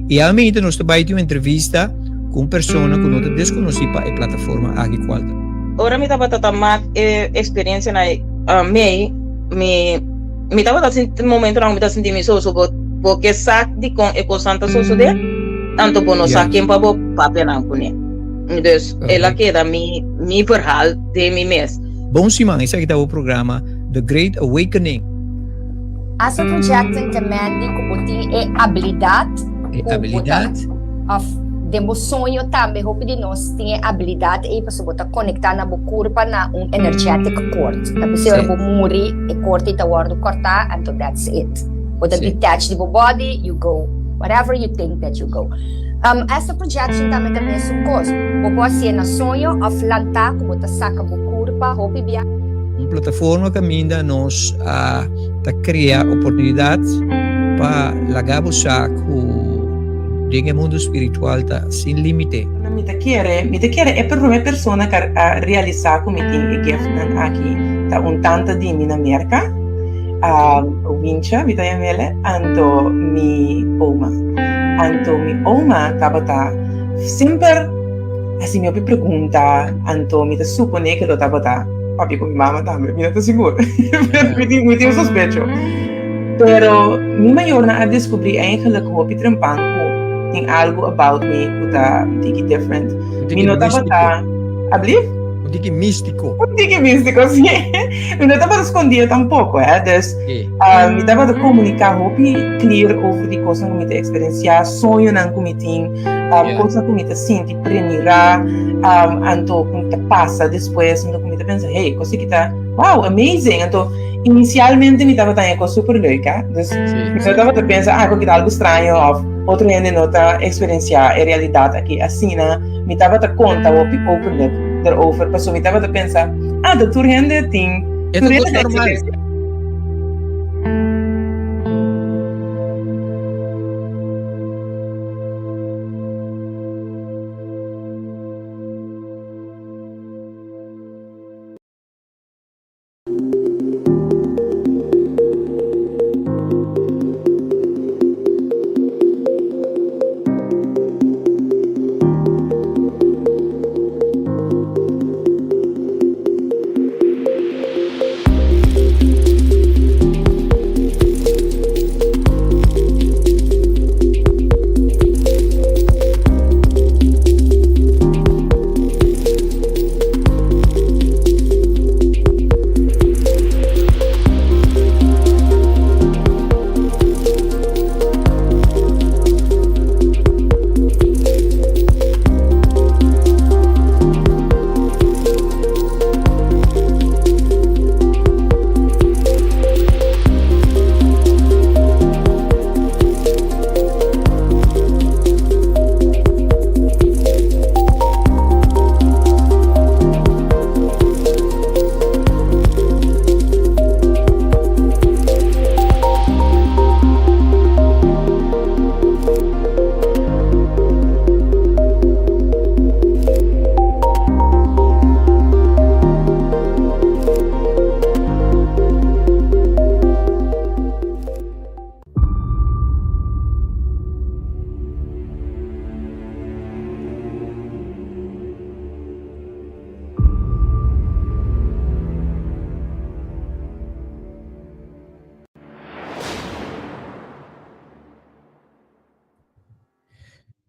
I almente nos ta bai tin un entrevista ku un persona ku no ta deskonosí pa e plataforma aki kual ta. Ora mi tabata ta mak e eksperensianan mei, mi mi tabata sinti momentonan ku mi ta sinti mi so so bo bo ke sa dikon e kosnan ta sosodé, anto bo no sa ken pa bo papia nan kuné. Dus el a keda mi mi verhaal den mi mes. Bon siman, esaki ta bo programa The Great Awakening. Astral projecting ta mendi ku bo tin e abilidat E ku bo ta abilidat. of den bo soño tambe hopi di nos tin e abilidat ei pasobra bo ta konektá na bo kurpa na un energetic cord. Ta p'esei ora Sí. bo muri e cord ei ta wòrdu kòrtá anto that's it. Bo ta Sí. detach di bo body, you go whatever you think that you go. Astral projection tambe ta mesun kos. Bo por hasié na soño of lantá ku bo ta saka bo kurpa hopi bia. Un plataforma kaminda nos a ta krea oportunidat pa laga bo sa ku den e mundu spiritual ta sin límite. Mi ta kere, mi ta kere e prome persona ku a realisá ku mi tin e giftnan aki ta un tanta di mi na Merka, Wincha mi ta yam'el, anto mi oma. Anto mi oma tabata semper. Hasi mi hopi pregunta, anto mi ta supone ke lo tabata papia ku mi mama tambe, mi no ta sigur, pero mi tin mi tin un sospecho. Pero mi mayornan a deskubrí eigenlijk hopi trempan ku tin algu about mi ku ta un tiki different. Un Mi tiki no místiko. tabata, ablief? Un tiki místiko. Un tiki místiko, sí. Mi no tabata skondí tampoko, hè. Dus Sí. mi tabata komuniká hopi clear over di kosnan ku mi ta eksperensiá, soñonan ku mi tin. Kosnan ku mi ta sinti premirá, anto ku ta pasa despues, anto ku mi ta pensa, hey, kos aki ta, wow, amazing! Anto, inisialmente mi tabata haña kos super leuk, hè. Dus, mi no tabata pensa, ah, ku ta algu straño òf otro hende no ta eksperensiá e realidat aki asina. Mi tabata konta hopi openlijk derover, pasobra mi tabata pensa, ah, ta tur hende tin, E tur ta hende kos ta normal. eksperensiá.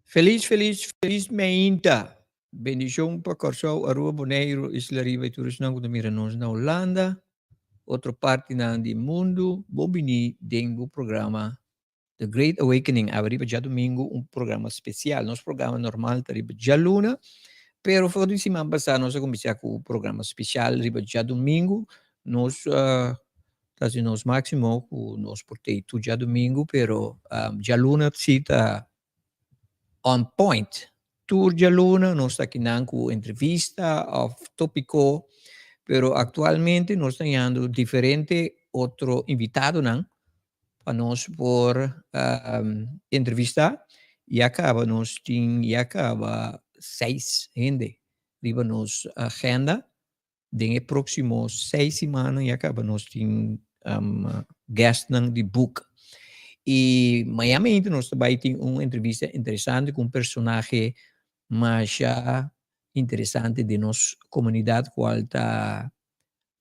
Felis felis felis meinta. Bendishon pa Kòrsou, Aruba, Boneiru, Isla Riba i tur esnan ku ta mira nos na Hulanda, otro partinan di mundu. Bon bini den bo programa The Great Awakening. Awe riba djadumingu un programa spesial. Nos programa normal ta riba djaluna, pero for di siman pasá nos a kuminsá ku un programa spesial riba djadumingu. Nos ta hasi nos máksimo ku nos por tei tur djadumingu, pero djaluna si ta on point. Tur djaluna nos ta akinan ku entrevista òf tópiko, pero aktualmente nos ta hañando diferente otro invitadonan pa nos por entrevistá. Ya kaba nos tin ya kaba seis hende riba nos agenda. Den e próksimo seis simannan ya kaba nos tin guestnan di boek. I mañan mainta nos ta bai tin un entrevista interesante ku un personahe masha interesante den nos komunidat kual ta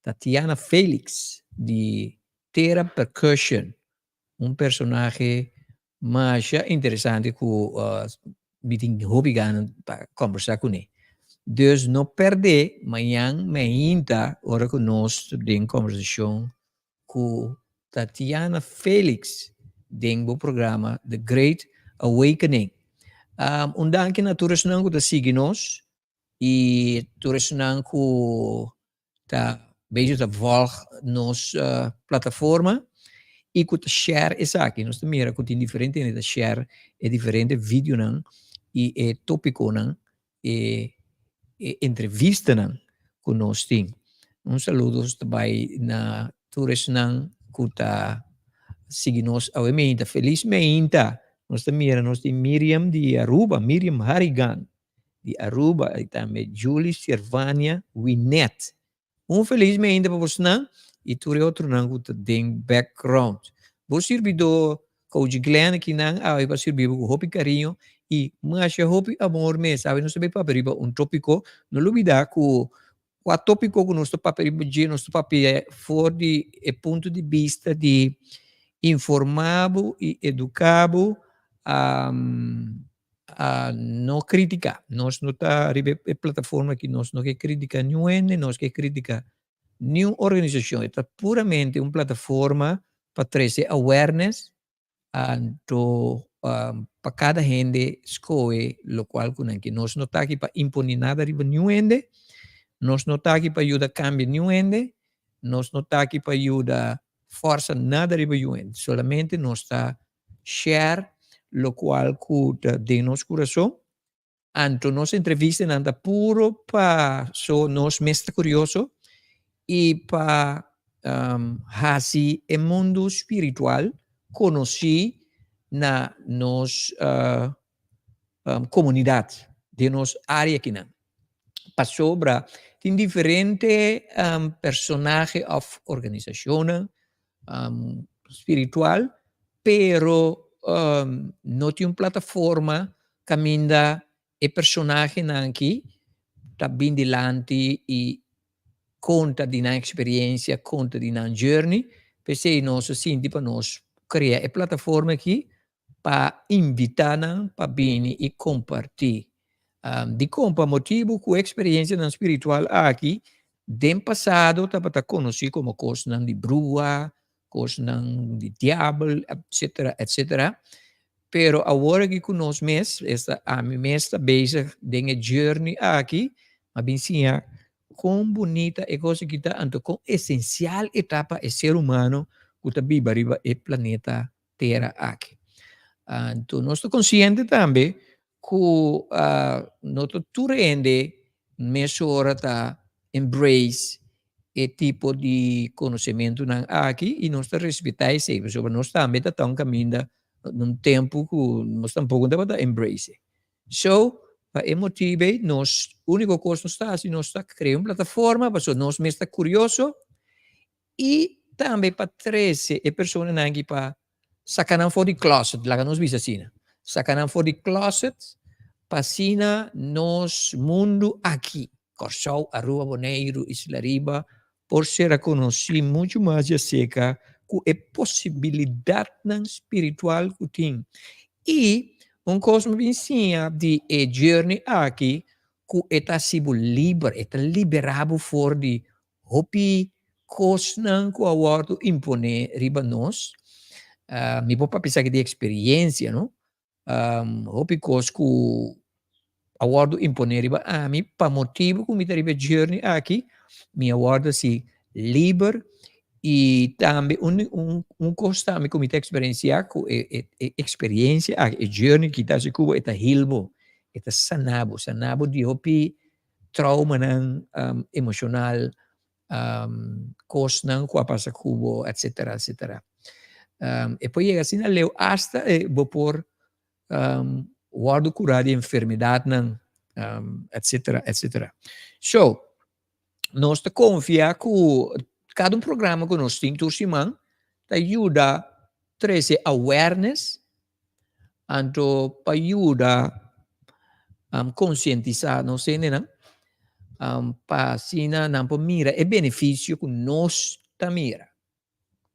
Tatiana Felix di Tera Percussion. Un personahe masha interesante ku mi tin hopi gana pa kombersá kuné. Dus no pèrdè mañan mainta ora ku nos ta den kombersashon ku Tatiana Felix den bo programa The Great Awakening. Un danki na tur esnan ku ta sigui nos i tur esnan ku ta bezig ta volg nos plataforma i ku ta share esaki. Nos ta mira ku tin diferente hende ta share e diferente videonan i e topikonan e e entrevistanan ku nos tin. Un saludo ta bai na tur esnan ku ta sigui nos awe meinta. Felis meinta! Nos ta mira nos tin Miriam di Aruba, Miriam Harrigan di Aruba i tambe Julie Shervania Winet. Un felis meinta pa bosnan i tur e otronan ku ta den background. Bo sirbidó Coach Glenn akinan awe pa sirbi bo ku hopi kariño i masha hopi amor mes. Awe nos ta bay papia riba un tópiko. No lubidá ku kua tópiko ku nos ta papia riba dje, nos ta papia for di e punto di bista di informá bo i eduká bo a no kritiká. Nos no ta riba e plataforma aki, nos no ke kritiká niun hende, nos ke kritiká niun organisashon. E ta puramente un plataforma pa trese awareness anto pa kada hende skohe lokual ku nan ke. Nos no ta aki pa impone nada riba niun hende, nos no ta aki pa yuda kambia niun hende, nos no ta aki pa yuda fòrsa nada riba niun hende. Solamente nos ta share lokual ku ta den nos kurason. Anto nos entrevistanan ta puro pa so nos mes ta kurioso i pa hasi e mundu spiritual konosí na nos komunidat, den nos área akinan. Pasobra tin diferente personahe òf organisashonnan spiritual, pero no tin un plataforma kaminda e personahenan aki ta bin dilanti i konta di nan eksperensia, konta di nan journey. P'esei nos a sinti pa nos krea e plataforma aki pa invitá nan pa bini i kompartí. Dikon? Pa motibu ku e eksperensianan spiritual aki den pasado tabata konosí komo kosnan di brua, kosnan di diabel, etsetera, etsetera. Pero awor aki ku nos mes, esta ami mes ta bezig den e journey aki, a bin siña kon bunita e kos aki ta, anto kon esensial e ta pa e ser humano ku ta biba riba e planeta tera aki. Anto nos ta konsiente tambe ku no ta tur hende mesora ta embrace e tipo di konosementunan aki i nos ta respetá esei pasobra nos tambe ta ta un kaminda na un tempu ku nos tampoko tabata embrace e. So, pa e motibu ei nos úniko kos nos ta hasi nos ta krea un plataforma pasobra nos mes ta kurioso I tambe pa trese e personanan aki pa saka nan for di closet, laga nos bisa asina, saka nan for di closet pa asina nos mundu aki, Kòrsou, Aruba, Boneiru, Isla Riba, por ser a konosí muchu mas djaserka ku e posibilidatnan spiritual ku tin. I un kos mi bin siña di e journey aki ku e ta hasi bo liber, e ta liberá bo for di Hopi kosnan ku a wòrdu imponé riba nos, mi por papia esaki di eksperiencia, no? Hopi kos ku a wòrdu imponé riba ami pa motibu ku mi ta riba e journey aki, mi a wòrdu hasi liber i tambe un un un kos tambe ku mi ta eksperensiá ku e e e eksperiencia aki, e journey ki ta hasi ku bo, e ta heal bo, e ta sana bo, sana bo di hopi traumanan emocional, cosnan cu a pasa cu bo, etcetera, etcetera. E por yega asina leu hasta bo por wordo cura di enfermedadnan, etcetera, etcetera. So, nos ta confia cu cada un programa cu nos tin tur siman ta yuda. trese awareness anto pa yuda konsientisá nos hendenan pa asina nan por mira e benefisio ku nos ta mira,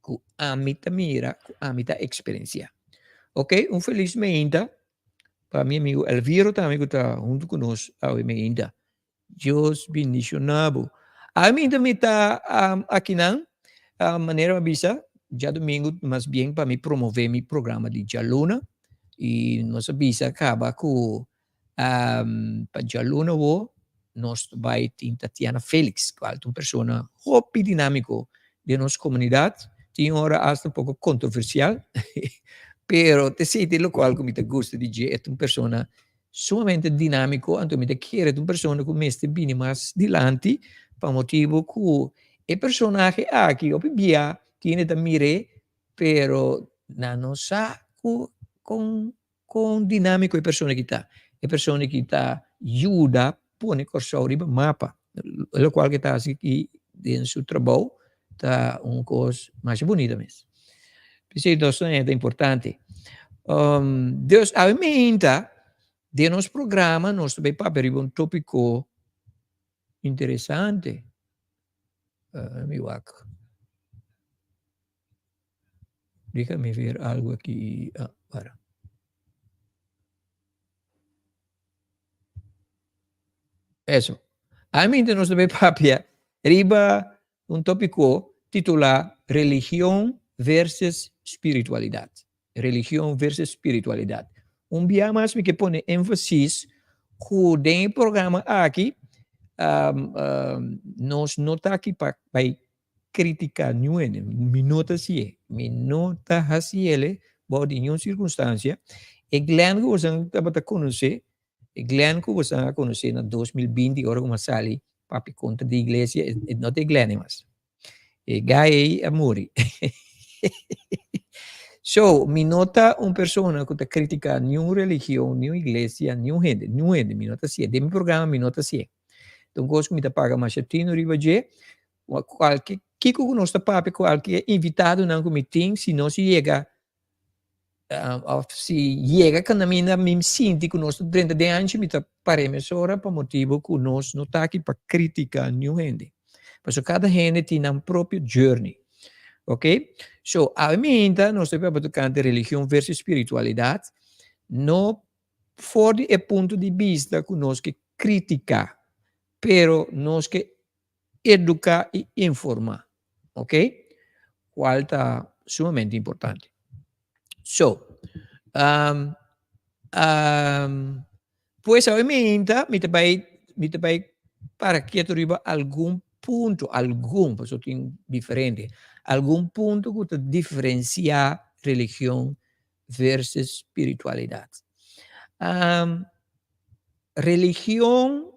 ku ami ta mira, ku ami ta eksperensiá. Ok, un felis meinta pa mi amigu Elviro tambe ku ta huntu ku nos awe meinta. Dios bendiciona bo. Ami ta mi ta akinan, manera mi a bisa, djadumingu mas bien pa mi promove mi programa di djaluna y nos a bisa caba cu pa djaluna awo nos ta bay tin Tatiana Felix cual ta un persona hopi dinamico den nos comunidad, tin ora hasta un poco controversial pero ta esey ta locual cu mi ta gusta di dje, e ta un persona sumamente dinámiko, anto mi ta kere ta un persona ku mester bini mas dilanti pa motibu ku e personahe aki hopi bia kende ta mir'é pero nan no sa ku kon kon dinámiko e persona aki ta. E persona aki ta yuda pone Kòrsou riba mapa, lokual ke ta hasi aki den su trabou ta un kos masha bunita mes. P'esei nos ta hende importante. Dus awe meinta den nos programa nos ta bay papia riba un topico interesante. Mi wak. Déjame ver algo aquí. Ah, para. Eso. Awe meinta nos ta bay papia riba Un tópiko titulá Religion versus Spiritualidat. Religion versus Spiritualidat. Un bia mas mi ke pone énfasis ku den e programa aki nos no ta aki pa bai kritiká niun hende. Mi no ta hasié. Mi no ta hasiele bou di niun sirkunstansia. E Glenn ku boso tabata konosé E Glenn ku boso a konosé na 2020 ora ku mi a sali papia kontra di iglesia, e no ta e Glenn ei mas. E guy ei a muri. So, mi no ta un persona ku ta kritiká niun religion, niun iglesia, niun hende, niun hende, mi no ta hasié. Den mi programa mi no ta hasié. Ta un kos ku mi ta paga masha tinu riba dje, kualke kiko ku nos ta papia, kualke invitadonan ku mi tin, si nos yega Of si yega kaminda mi sinti ku nos ta drenta den anchi mi ta par'é mesora pa motibu ku nos no ta aki pa kritika niun hende. Pasobra kada hende tin nan propio journey. Ok? So awe minta nos ta papia tokante religion versus spiritualidat no for di e punto di bista ku nos ke kritika pero nos ke eduká i informá, ok? Kual ta sumamente importante. So, um, um, pues awe meinta mi ta bai, mi ta bai para ketu riba algun punto, algun, pasobra tin diferente, algun punto ku ta diferensiá religion versus spiritualidat. Um, religion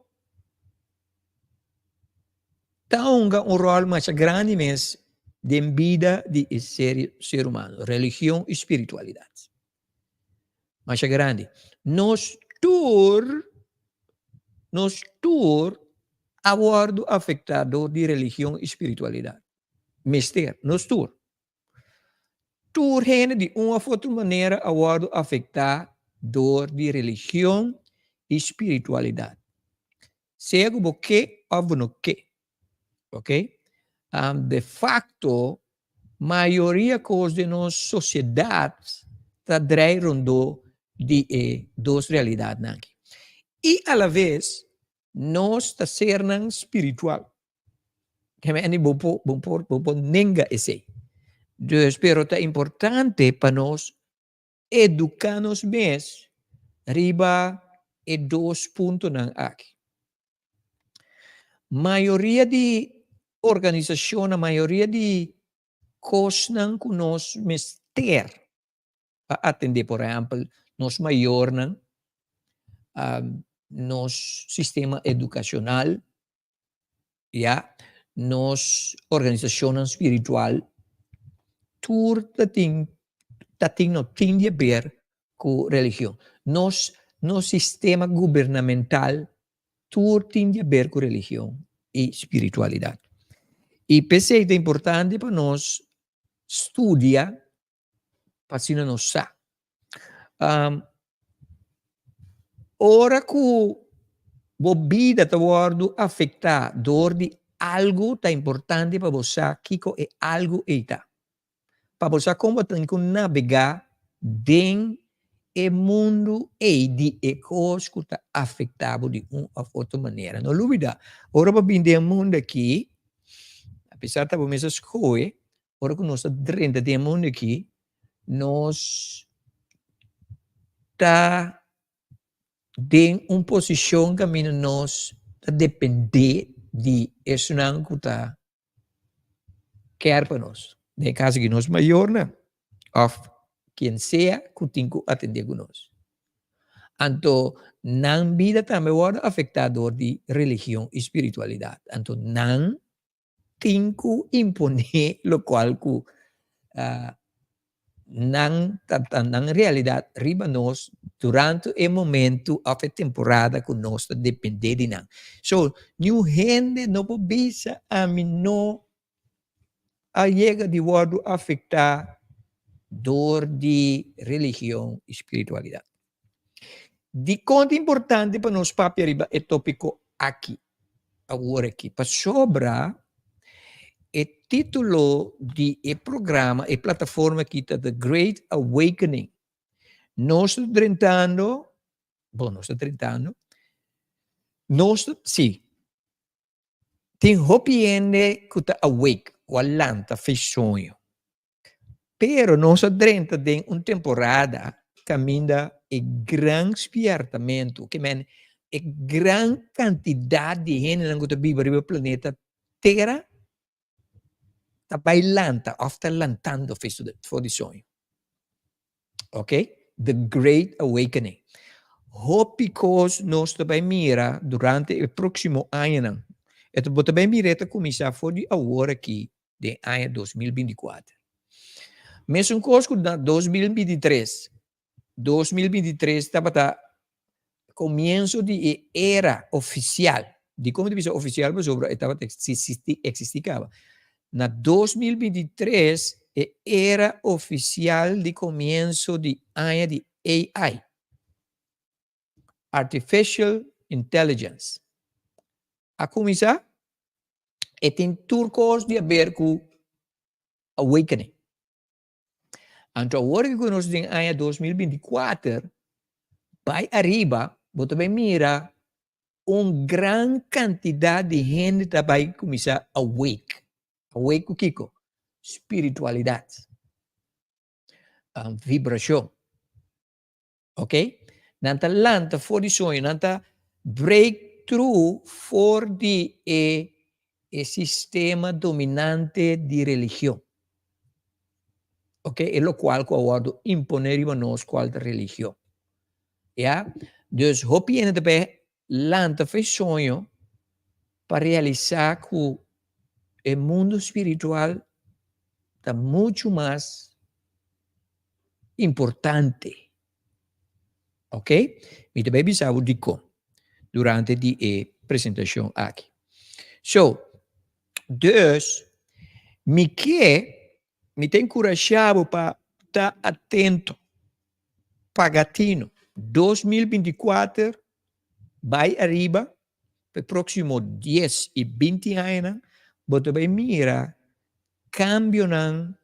Ta hunga un ròl masha grandi mes den bida di e ser humano, religion i spiritualidat. Masha grandi. Nos tur, nos tur a wòrdu afektá dor di religion i spiritualidat. Mester, nos tur. Tur hende di un of otro manera a wòrdu afektá dor di religion i spiritualidat. Sea ku bo ke òf bo no ke. Ok? De fakto, mayoria kos den nos sosiedat ta drei rondó di e dos realidatnan aki. I alaves nos ta sernan spiritual. Kemeni bo por, bo por, bo por nenga esei. Dus, pero ta importante pa nos eduká nos mes riba e dos puntonan aki. Mayoria di organisashonnan, mayoria di kosnan ku nos mester pa atendé, por ehèmpel, nos mayornan, nos sistema edukashonal, ya, nos organisashonnan spiritual, tur ta tin, ta tin no tin di haber ku religion. Nos, nos sistema gubernamental tur tin di haber ku religion i spiritualidat. I p'esei ta importante pa nos studia. Pa asina nos sa. Ora ku bo bida ta wòrdu afektá dor di algu, ta importante pa bo sa kiko e algu ei ta. Pa bo sa kon bo tin ku nabegá den e mundu ei di e kos ku ta afektá bo di un òf otro manera. No lubidá, ora bo bin den e mundu aki, apesar ta bo mes a skohe, ora ku nos ta drenta den e mundu aki, nos ta den un posishon kaminda nos ta dependé di esunnan ku ta care pa nos. Den e caso aki nos mayornan of quien sea cu tin cu atende cu nos. Anto nan bida tambe wordo afecta door di religion y spiritualidad. Anto nan tin cu impone locual cu nan ta ta nan realidad riba nos durante e momento of e temporada cu nos ta depende di nan. So, niun hende no por bisa ami no a yega di wordo afecta door di religion y spiritualidad. Dicon ta importante pa nos papia riba e topico aki awor aki? Pasobra e titulo di e programa, e plataforma aki ta The Great Awakening. Nos ta drentando, bon nos ta drentando, nos ta, si, tin hopi hende ku ta awake, ku a lanta fe soño. Pero nos a drenta den un temporada kaminda e gran spièrtamentu, ke men e gran kantidat di hendenan ku ta biba riba e planeta Tera ta bai lanta òf ta lantando for di soño. Ok, the great awakening. Hopi kos nos ta bai mira durante e próksimo añanan. E ta, bo ta bai mira e ta kuminsá for di awor aki den aña 2024. Mesun kos ku na 2023. 2023 tabata komienso di e era ofisial. Dikon mi ta bisa ofisial? Pasobra e tabata eksistí, eksistí kaba. Na 2023 e era ofisial di komienso di aña di AI, Artificial Intelligence, a kuminsá. E tin tur kos di haber ku awakening. Anto awor ku nos den aña 2024 bai ariba, bo ta bai mira un gran kantidat di hende ta bai kuminsá awake. Awake ku kiko? Spiritualidat, vibrashon. Ok? Nan ta lanta for di soño, nan ta break through for di e e sistema dominante di religion. Ok? E locual cu a wordo impone riba nos cual ta religion. Ya? Dus hopi hende ta bay lanta for e soño pa realisa cu e mundo spiritual ta mucho mas importante. Ok? Mi ta bay bisa bo dikon durante di e presentacion aki. So, dus, mi ke, mi ta encurasha bo pa ta atento, paga tino. 2024 bay ariba, pa e proximo 10 y 20 añanan, bo ta bay mira cambionan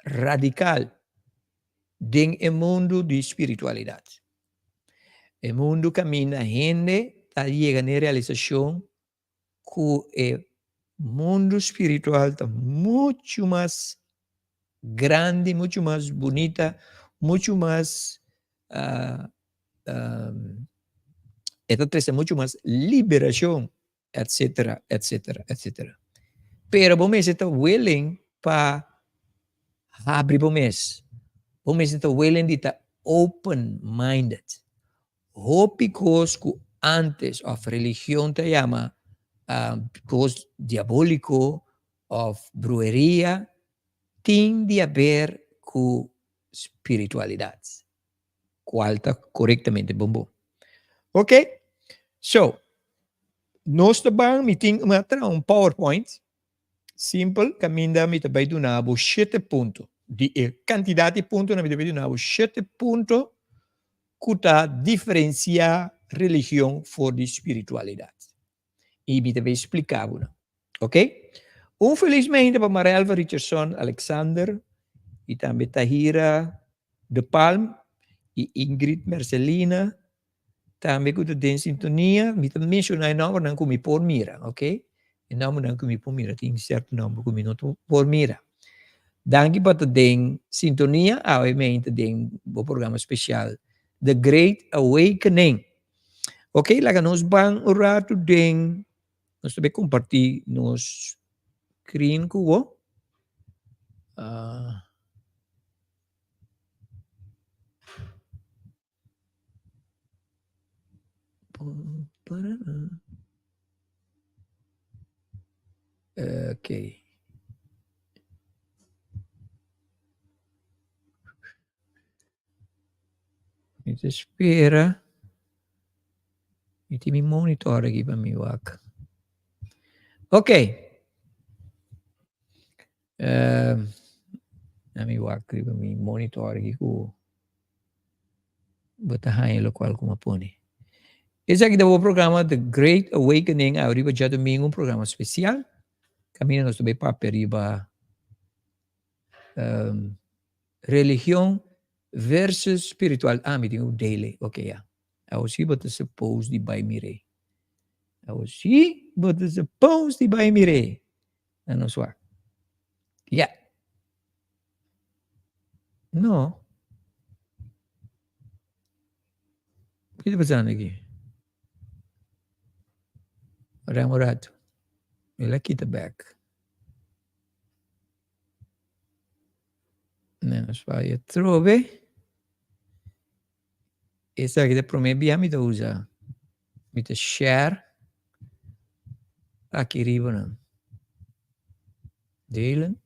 radical den e mundu di spiritualidad. E mundu caminda hende ta yega n'e realisacion cu e mundu spiritual ta mucho mas grandi, mucho mas bunita, mucho mas e ta trece mucho mas liberacion etcetera, etcetera, etcetera. Pero bo mester ta willing pa habri bo mes. Bo mester ta willing di ta open minded. Hopi kos ku antes of religion ta yama kos diabolico of bruheria tin di haber ku spiritualidad. Cual ta corectamente bon bon. Ok, so, nos ta ban, mi tin, mi a traha un PowerPoint simpel caminda mi ta bay duna bo shete punto. Di e kantidat di puntonan mi ta bin duna bo shete punto ku ta diferensiá religion for di spiritualidat. I mi ta bin splika bo nan. Ok? Un felis mente pa Marelva Richardson Alexander i tambe Tahira de Palm i Ingrid Mercelina Tambe ku ta den sintonia, mi ta menshoná e nòmbernan ku mi por mira, ok? E nòmbernan ku mi por mira, tin sierto nòmber ku mi no por mira. Danki pa ta den sintonia, awe mi ta den bo programa spesial The Great Awakening. Ok, laga nos ban un ratu den, nos ta bay kompartí nos screen ku bo. Uh, Ok. Mi ta spera. Mi tin mi monitor aki pa mi wak. Ok. Na mi wak riba mi monitor aki ku bo ta haña lokual ku mi a pone. Esaki ta bo programa The Great Awakening awe riba djadumingu, un programa spesial kaminda nos ta bai papia riba religion versus spiritual. Ah, mi tin un dele, ok ya. Awo si bo ta suppose di bai mir'é. Awo si bo ta suppose di bai mir'é. Na nos wak. Ya. No. Ki ta pasando aki? Ora un rato. El a kita bek. Nos bai atrobe. Esaki ta prome bia mi ta usa. Mi ta share aki riba nan. Delen.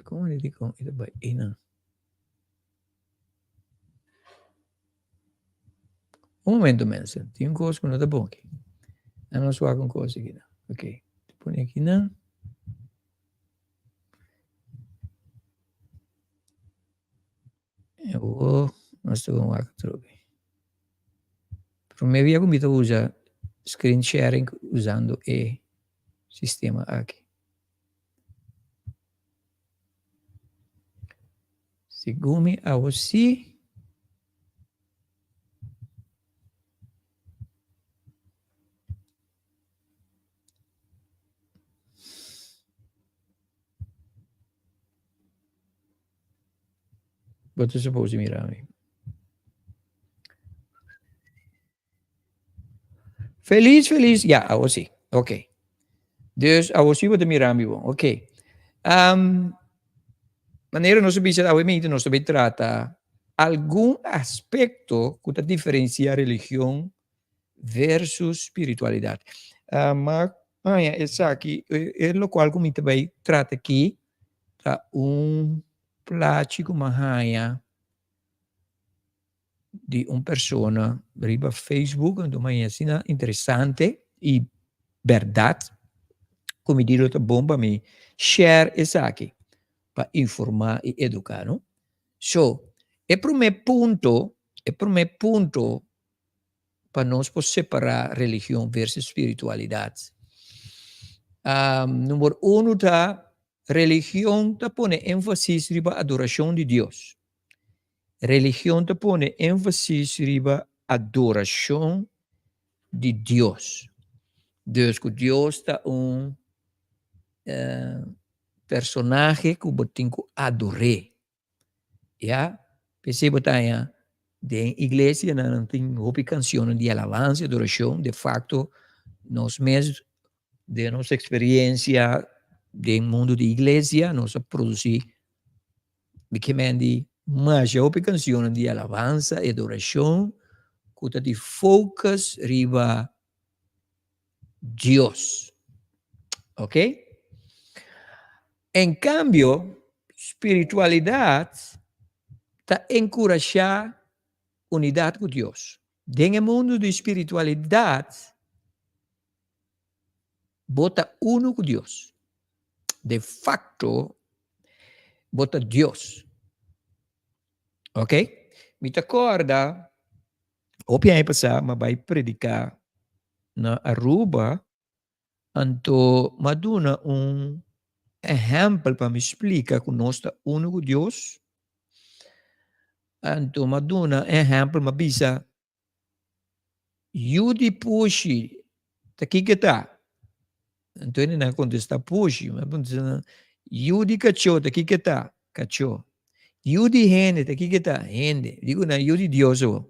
Kon di dikon e ta bai einan? Un momento mensen, tin un kos ku no ta bon aki. Nan nos wak un kos aki nan. Ok, ta pone aki nan. E awor nos ta bon wak atrobe. Prome bia ku mi ta usa screen sharing usando e sistema aki. Segun mi awo si. Bo ta suppose mira mi. Feliz, feliz. Ja, awo si. Ok. Dus awo si bo ta mira mi bon. Ok. Um, manera nos a bisa awe meinti nos ta bay trata algun aspecto cu ta diferencia religion versus spiritualidad. Uh, ma aña esaki, e, e locual cu mi ta bay trata aki ta un plachi cu mi a haña di un persona riba Facebook, anto mi haña asina interesante y berdad cu mi di lo ta bon pa mi share esaki pa informa y educa, no? So, e prome punto, e prome punto pa nos por separa religion versus spiritualidad. Um, number uno ta religion ta pone énfasis riba adoracion di Dios. Religion ta pone énfasis riba adorashon di Dios. Dus ku Dios ta un personahe ku bo tin ku ador'é. Ya, p'esei bo ta haña den iglesianan nan tin hopi kanshonnan di alabansa i adorashon. De fakto nos mes den nos eksperensia den mundu di iglesia nos a produsí Mi ke men di masha hopi cancionnan di alabansa y adoracion cu ta di focus riba Dios. Ok? En cambio, spiritualidad ta encurasha unidad cu Dios. Den e mundo di spiritualidad. Bo ta unu ku Dios. De facto, bo ta Dios. Ok? Mi ta kòrda, hopi aña pasá mi a bai prediká na Aruba, anto mi a duna un ehèmpel pa mi splika ku nos ta unu ku Dios. Anto mi a duna e ehèmpel, mi a bisa, Yu di pushi ta kiko ta? Anto hende nan kontestá pushi. Mi a puntra nan, Yu di kachó ta kiko ta? Kachó. Yu di hende ta kiko ta? Hende. Diku nan yu di Dios awor.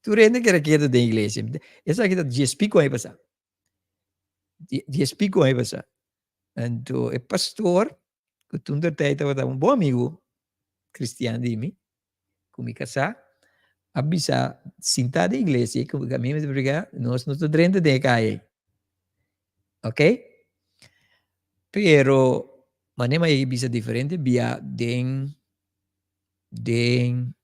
Tur hende kere keda den iglesia. Esaki ta dies pico aña pasá. Dies pico aña pasá. Anto e pastor, ku tur der tijd tabata un bon amigu kristian di mi, ku mi kasá, a bisa sintá den iglesia ku ami mester prediká, nos no ta drenta den e kaya ei. Ok? Pero manera mi a yega bisa diferente bia den den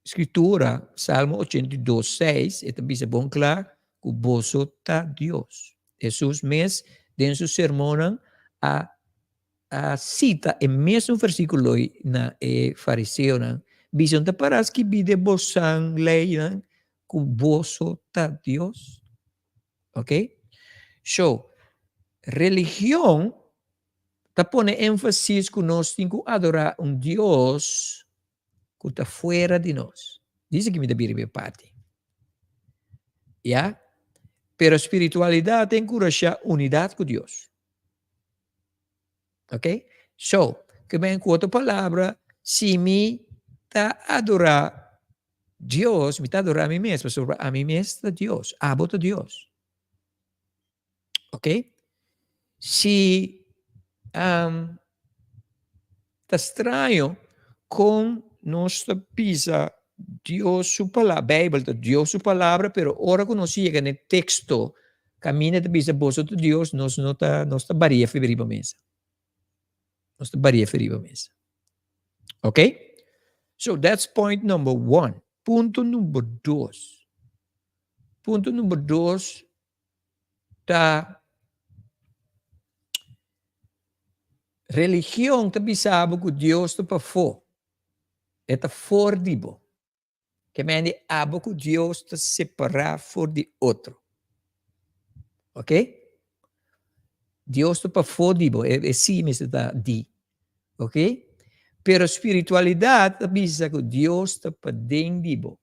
Scritura, Salmo 82, 6, e ta bisa bon kla ku boso ta Dios. Hesus mes den su sermonnan a a sita e mesun versíkulo ei na e fariseonan, bisa, No ta pará skibí den bosan leinan ku boso ta Dios? Ok? So, religion ta pone énfasis ku nos tin ku adorá un Dios ku ta fuera di nos. Dice ki mi ta bira riba e parti. Ya? Pero spiritualidat ta enkurashá unidat ku Dios. Ok? So, ke men ku otro palabra, si mi ta adorá Dios, mi ta adorá mi mes, pasobra ami mes ta Dios, abo ta Dios. Ok? Si um, ta straño kon nos ta bisa Dios su palabra, Bijbel ta Dios su palabra, pero ora ku nos yega na e teksto kaminda ta bisa boso ta Dios, nos no ta, nos ta baria fe riba mesa. Nos ta baria fe riba mesa. Ok? So that's point number one. Punto number dos. Punto number dos ta religion ta bisa bo ku Dios ta pafó, e ta for di bo. Ke mende abo ku Dios ta separá for di otro. Ok? Dios ta pafó di bo, e si mester ta di. Ok? Pero spiritualidat ta bisa ku Dios ta paden di bo.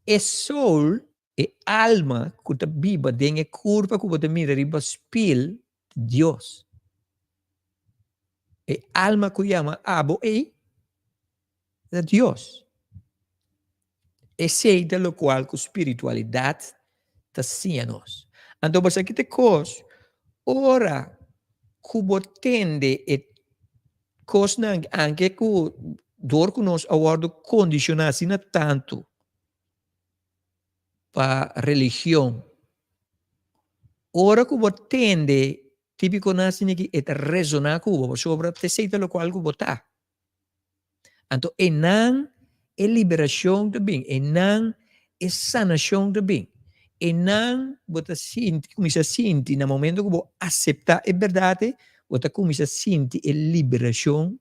E soul, e alma ku ta biba den e kurpa ku bo ta mira riba spil, ta Dios. E alma ku yama abo ei, ta Dios. Esei ta lokual ku spiritualidat ta siña nos. Anto bo sa ki ta e kos, ora ku bo tende e Kosnan anke ku dor ku nos a wòrdu kondishoná asina tantu pa religion, ora ku bo tende típikonan asina aki e ta resoná ku bo pasobra t'esei ta lokual ku bo ta. Anto einan e liberashon ta bin, einan e sanashon ta bin, einan bo ta sinti, kuminsá sinti na momento ku bo aseptá e bèrdat ei, bo ta kuminsá sinti e liberashon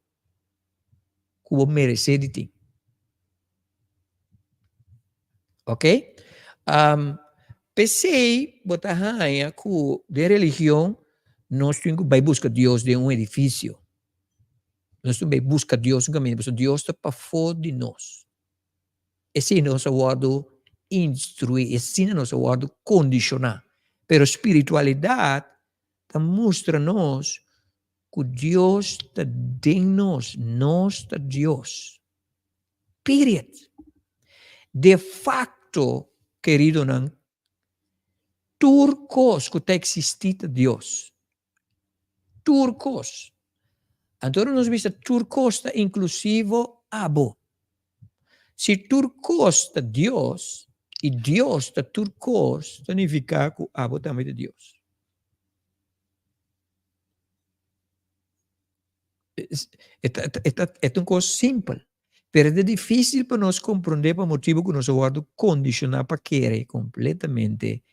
ku bo meresé di tin. Ok? P'esei bo ta haña ku den religion nos tin ku bai buska Dios den un edifisio. Nos tin bai buska Dios un kaminda, pasobra Dios ta pafó di nos. Esei nos a wòrdu instruí, esina nos a wòrdu kondishoná. Pero spiritualidat ta mustra nos ku Dios ta den nos, nos ta Dios. Period. De facto, keridonan, tur kos ku ta eksistí ta Dios. Tur kos. Anto ora nos bisa tur kos ta inklusivo abo. Si tur kos ta Dios i Dios ta tur kos, ta nifiká ku abo tambe ta Dios. E ta un kos simpel. Pero ta difísil pa nos komprondé pa motibu ku nos a wòrdu kondishoná pa kere kompletamente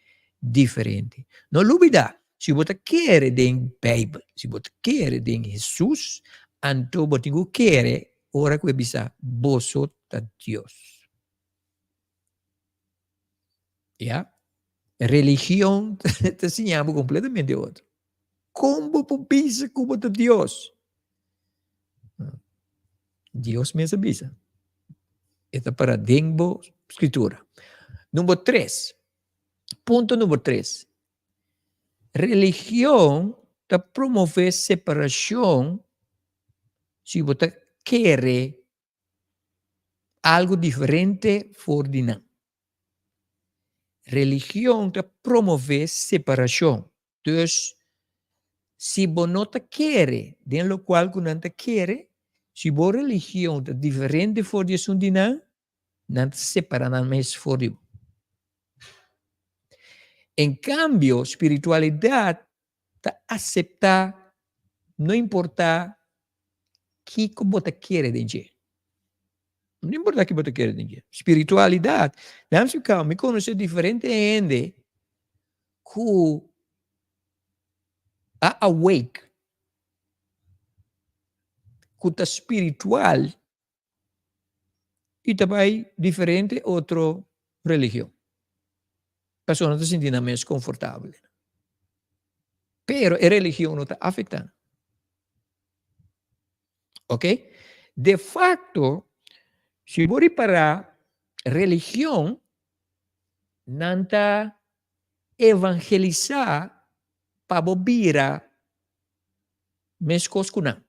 diferente. No lubidá, si bo ta kere den Beibel, si bo ta kere den Hesus, anto bo tin ku kere ora ku e bisa, Boso ta Dios. Ya. Religion ta siña bo kompletamente otro. Kon bo por bisa ku bo ta Dios? Dios mes a bisa. E ta para den bo Skritura. Number tres. Punto number tres. Religion ta promove separashon si bo ta kere algu diferente for di nan. Religion ta promove separashon. Dus, si bo no ta kere den lokual ku nan ta kere, si bo religion ta diferente for di esun di nan, nan ta separa nan mes for di bo. En kambio, spiritualidat ta aseptá no importá kiko bo ta kere den dje. No importá kiko bo ta kere den dje. Spiritualidat, nan si kau mi konosé diferente hende ku a awake, ku ta spiritual i ta bai diferente otro religion. Pasobra nan ta sinti nan mes konfortabel. Pero e religion no ta afektá nan. Ok? De facto, si bo ripará religion, nan ta evangelisá pa bo bira meskos ku nan.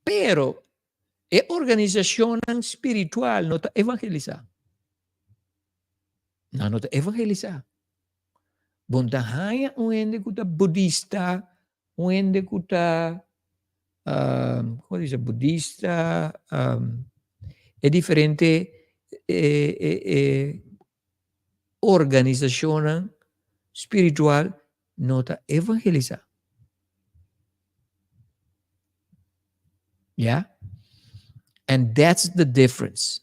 Pero e organisashonnan spiritual no ta evangelisá. Nan no ta evangelisá. Bo no ta haña un hende ku ta budista, un hende ku ta, komo ta bisa, budista, e diferente e e e organisashonnan spiritual no ta evangelisá. Ya? And that's the difference.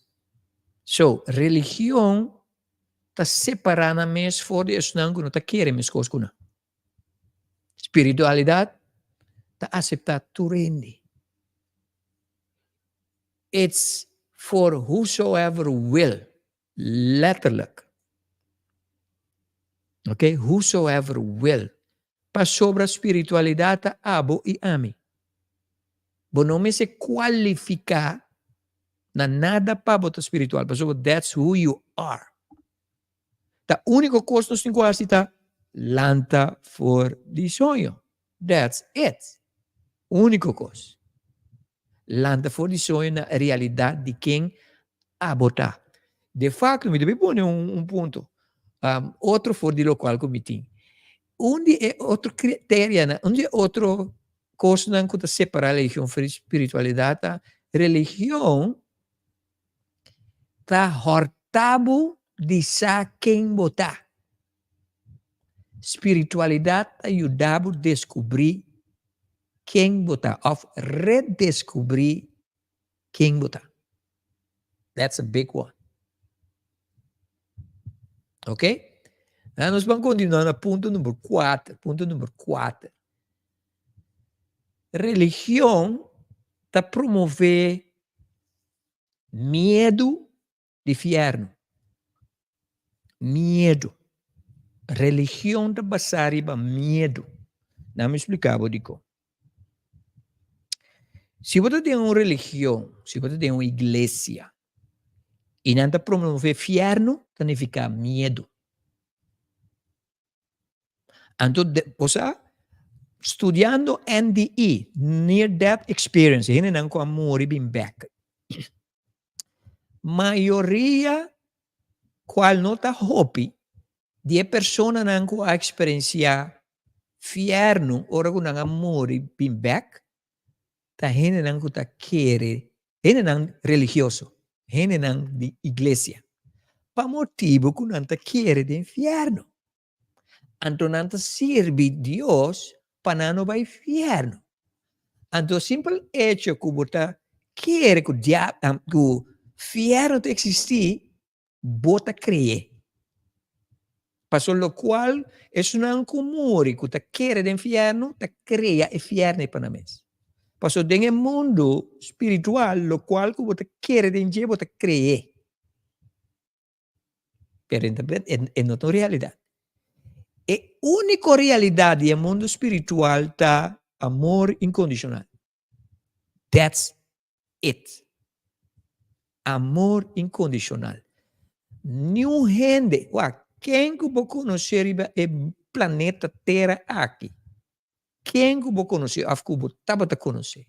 So, religion ta separá nan mes for di esnan ku no ta kere meskos ku nan. Spiritualidat ta aseptá tur hende. It's for whosoever will. Letterlijk. Ok, whosoever will. Pasobra spiritualidat ta abo i ami. Bo no mester kualifiká na nada pa bo ta spiritual, pasobra that's who you are. Ta úniko kos nos tin ku hasi ta lanta for di soño. That's it. Úniko kos. Lanta for di soño na realidat di ken abo ta. De facto, mi ta bay pone un, un punto. Um, otro for di locual cu mi tin. Un di e otro criterianan, un di e otro cosnan cu ta separa religion for di spiritualidad ta, religion ta horta bo di sa ken bo ta. Spiritualidad ta yuda bo descubri ken bo ta of redescubri ken bo ta. That's a big one. Ok? Nou nos ban continua na punto number 4. Punto number 4. Religion ta promove miedu di fiernu. Miedu. Religion ta basá riba miedu. Nan mi splika bo dikon. Si bo ta den un religion, si bo ta den un iglesia, i nan ta promové fiernu, ta nifiká miedu. Anto, bo sa, studiando NDE, Near Death Experience, hendenan ku a muri bin bèk. Mayoria, cual no ta hopi, di e personanan cu a experiencia fierno ora cu nan a muri bin bek, ta hendenan cu ta kere, hendenan religioso, hendenan di iglesia, pa motibo cu nan ta kere den fierno. Anto nan ta sirbi Dios pa nan no bai fierno. Anto simpel hecho ku bo ta kere ku dia ku fièrnu ta eksistí, bo ta kree. Paso lokual esunnan ku muri ku ta kere den fièrnu ta krea e fièrnu ei pa nan mes. Paso den e mundu spiritual lokual ku bo ta kere den dje bo ta kree. Pero e no ta un realidat. E úniko realidat di e mundu spiritual ta amor inkondishonal. That's it. Amor inkondishonal. Niun hende, wak, ken ku bo konosé riba e planeta Tera aki, ken ku bo konosé òf ku bo tabata konosé,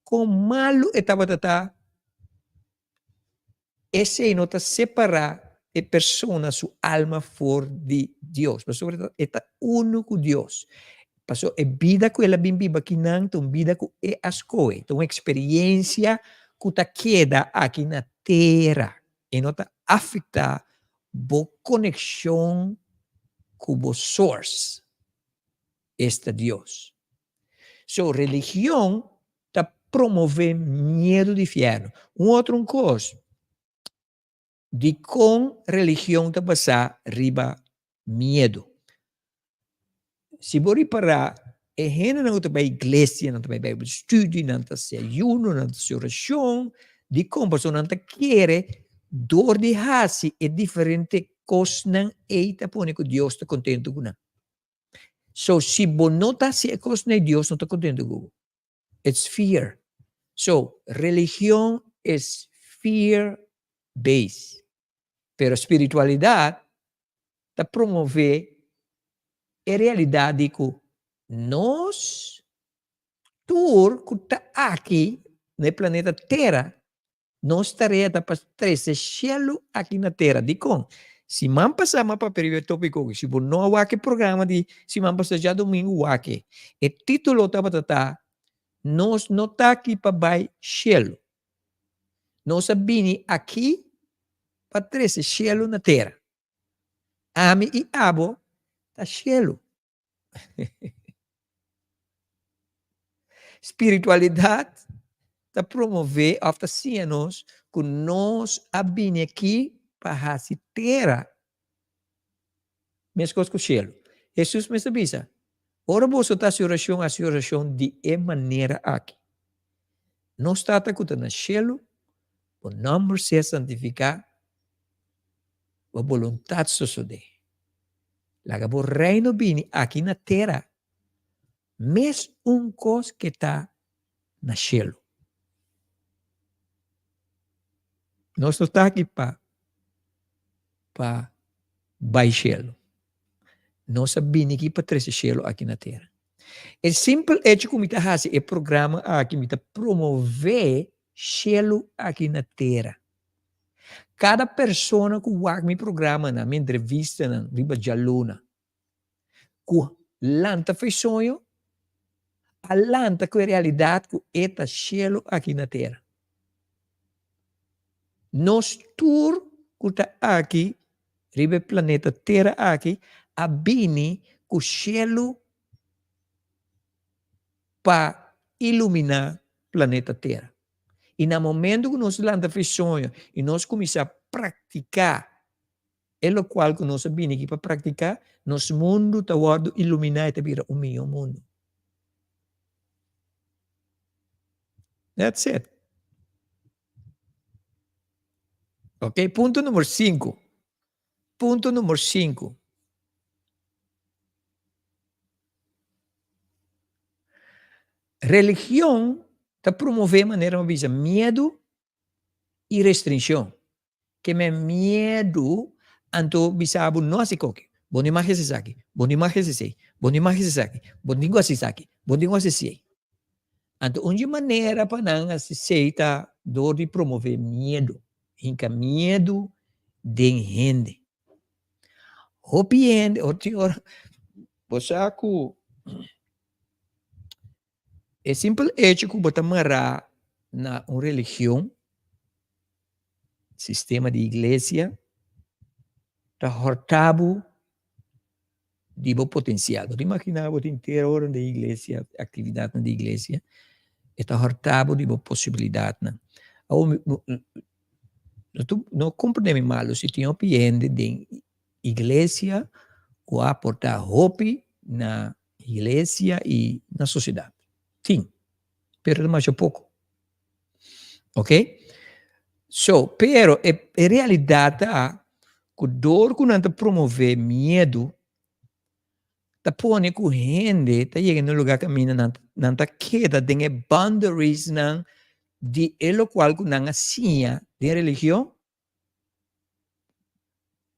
kon malu e tabata ta, Esei no ta separá e persona su alma for di Dios, pasobra e ta unu ku Dios. Pasobra e bida ku el a bin biba akinan ta un bida ku e a skohe, ta un eksperensia ku ta keda aki na tera. E no ta afektá bo konekshon ku bo source, esta Dios. So, religion ta promové miedu di fièrnu. Un otro un kos, dikon religion ta basá riba miedu? Si bo ripará, e hendenan ku ta bai iglesia, nan ta bai Bijbel studie, nan ta hasi ayuno, nan ta hasi orashon, dikon? Pasobra nan ta kere dor di hasi e diferente kosnan ei ta pone ku Dios ta kontentu ku nan. So si bo no ta hasi e kosnan ei, Dios no ta kontentu ku bo. It's fear. So, religion is fear based. Pero spiritualidad ta promove e realidad di cu nos tur cu ta aki na e planeta Tera Nos tarea ta pa trese shelu aki na tera. Dikon? Siman pasá mi a papia riba e tópiko aki. Si bo no a wak e programa di siman pasá djadumingu, wak e. E título tabata ta, Nos no ta aki pa bai shelu. Nos a bini aki pa trese shelu na tera. Ami i abo ta shelu. Spiritualidat ta promové òf ta siña nos ku nos a bini aki pa hasi tera meskos ku shelu. Hesus mes a bisa, Ora boso ta hasi orashon, hasi orashon di e manera aki, Nos Tata ku ta na shelu, bo nòmber sea santifiká, bo boluntat sosodé. Laga bo reino bini aki na tera, mes un kos ke ta na shelu. Nos no ta aki pa pa bai shelu. Nos a bini aki pa trese shelu aki na tera. E simpel echo ku mi ta hasi e programa aki, mi ta promové shelu aki na tera. Kada persona ku wak mi programanan, mi entrevistanan riba djaluna, ku lanta for e soño, a lanta ku e realidat ku e ta shelu aki na tera. Nos tur ku ta aki riba e planeta tera aki a bini ku shelu pa iluminá planeta tera. I na momento ku nos lanta for e soño i nos kuminsá praktiká e lokual ku nos a bini aki pa praktiká, nos mundu ta wòrdu iluminá i ta bira un mihó mundu. That's it. Ok, punto numero sinku. Punto numero sinku. Religion ta promové manera mi a bisa miedu i restrincion. Ke men miedu anto bisa bo no hasi koke, bo no mag hasi esaki, bo no mag hasi esei, bo no mag hasi esaki, bo no tin ku hasi esaki, bo no tin ku hasi esei. Anto un dje manera pa nan hasi esei ta dor di promové miedu, hinka miedu den hende. Hopi hende, tin ora bo sa ku E simpel echo ku bo ta mará na un religion, sistema di iglesia, ta hòrta bo di bo potensial. Bo ta imaginá bo ta henter ora den iglesia, aktividatnan di iglesia. E ta hòrta bo di bo posibilidatnan. Awor, no tu no komprendé mi malu, si tin hopi hende den iglesia ku a aportá hopi na iglesia i na sosiedat. Tin, pero ta masha poko. Ok? So, pero e e realidat ta ku dor ku nan ta promové miedu ta pone ku hende ta yega na un lugá kaminda nan nan ta keda den e boundariesnan di e lokual ku nan a siña den religion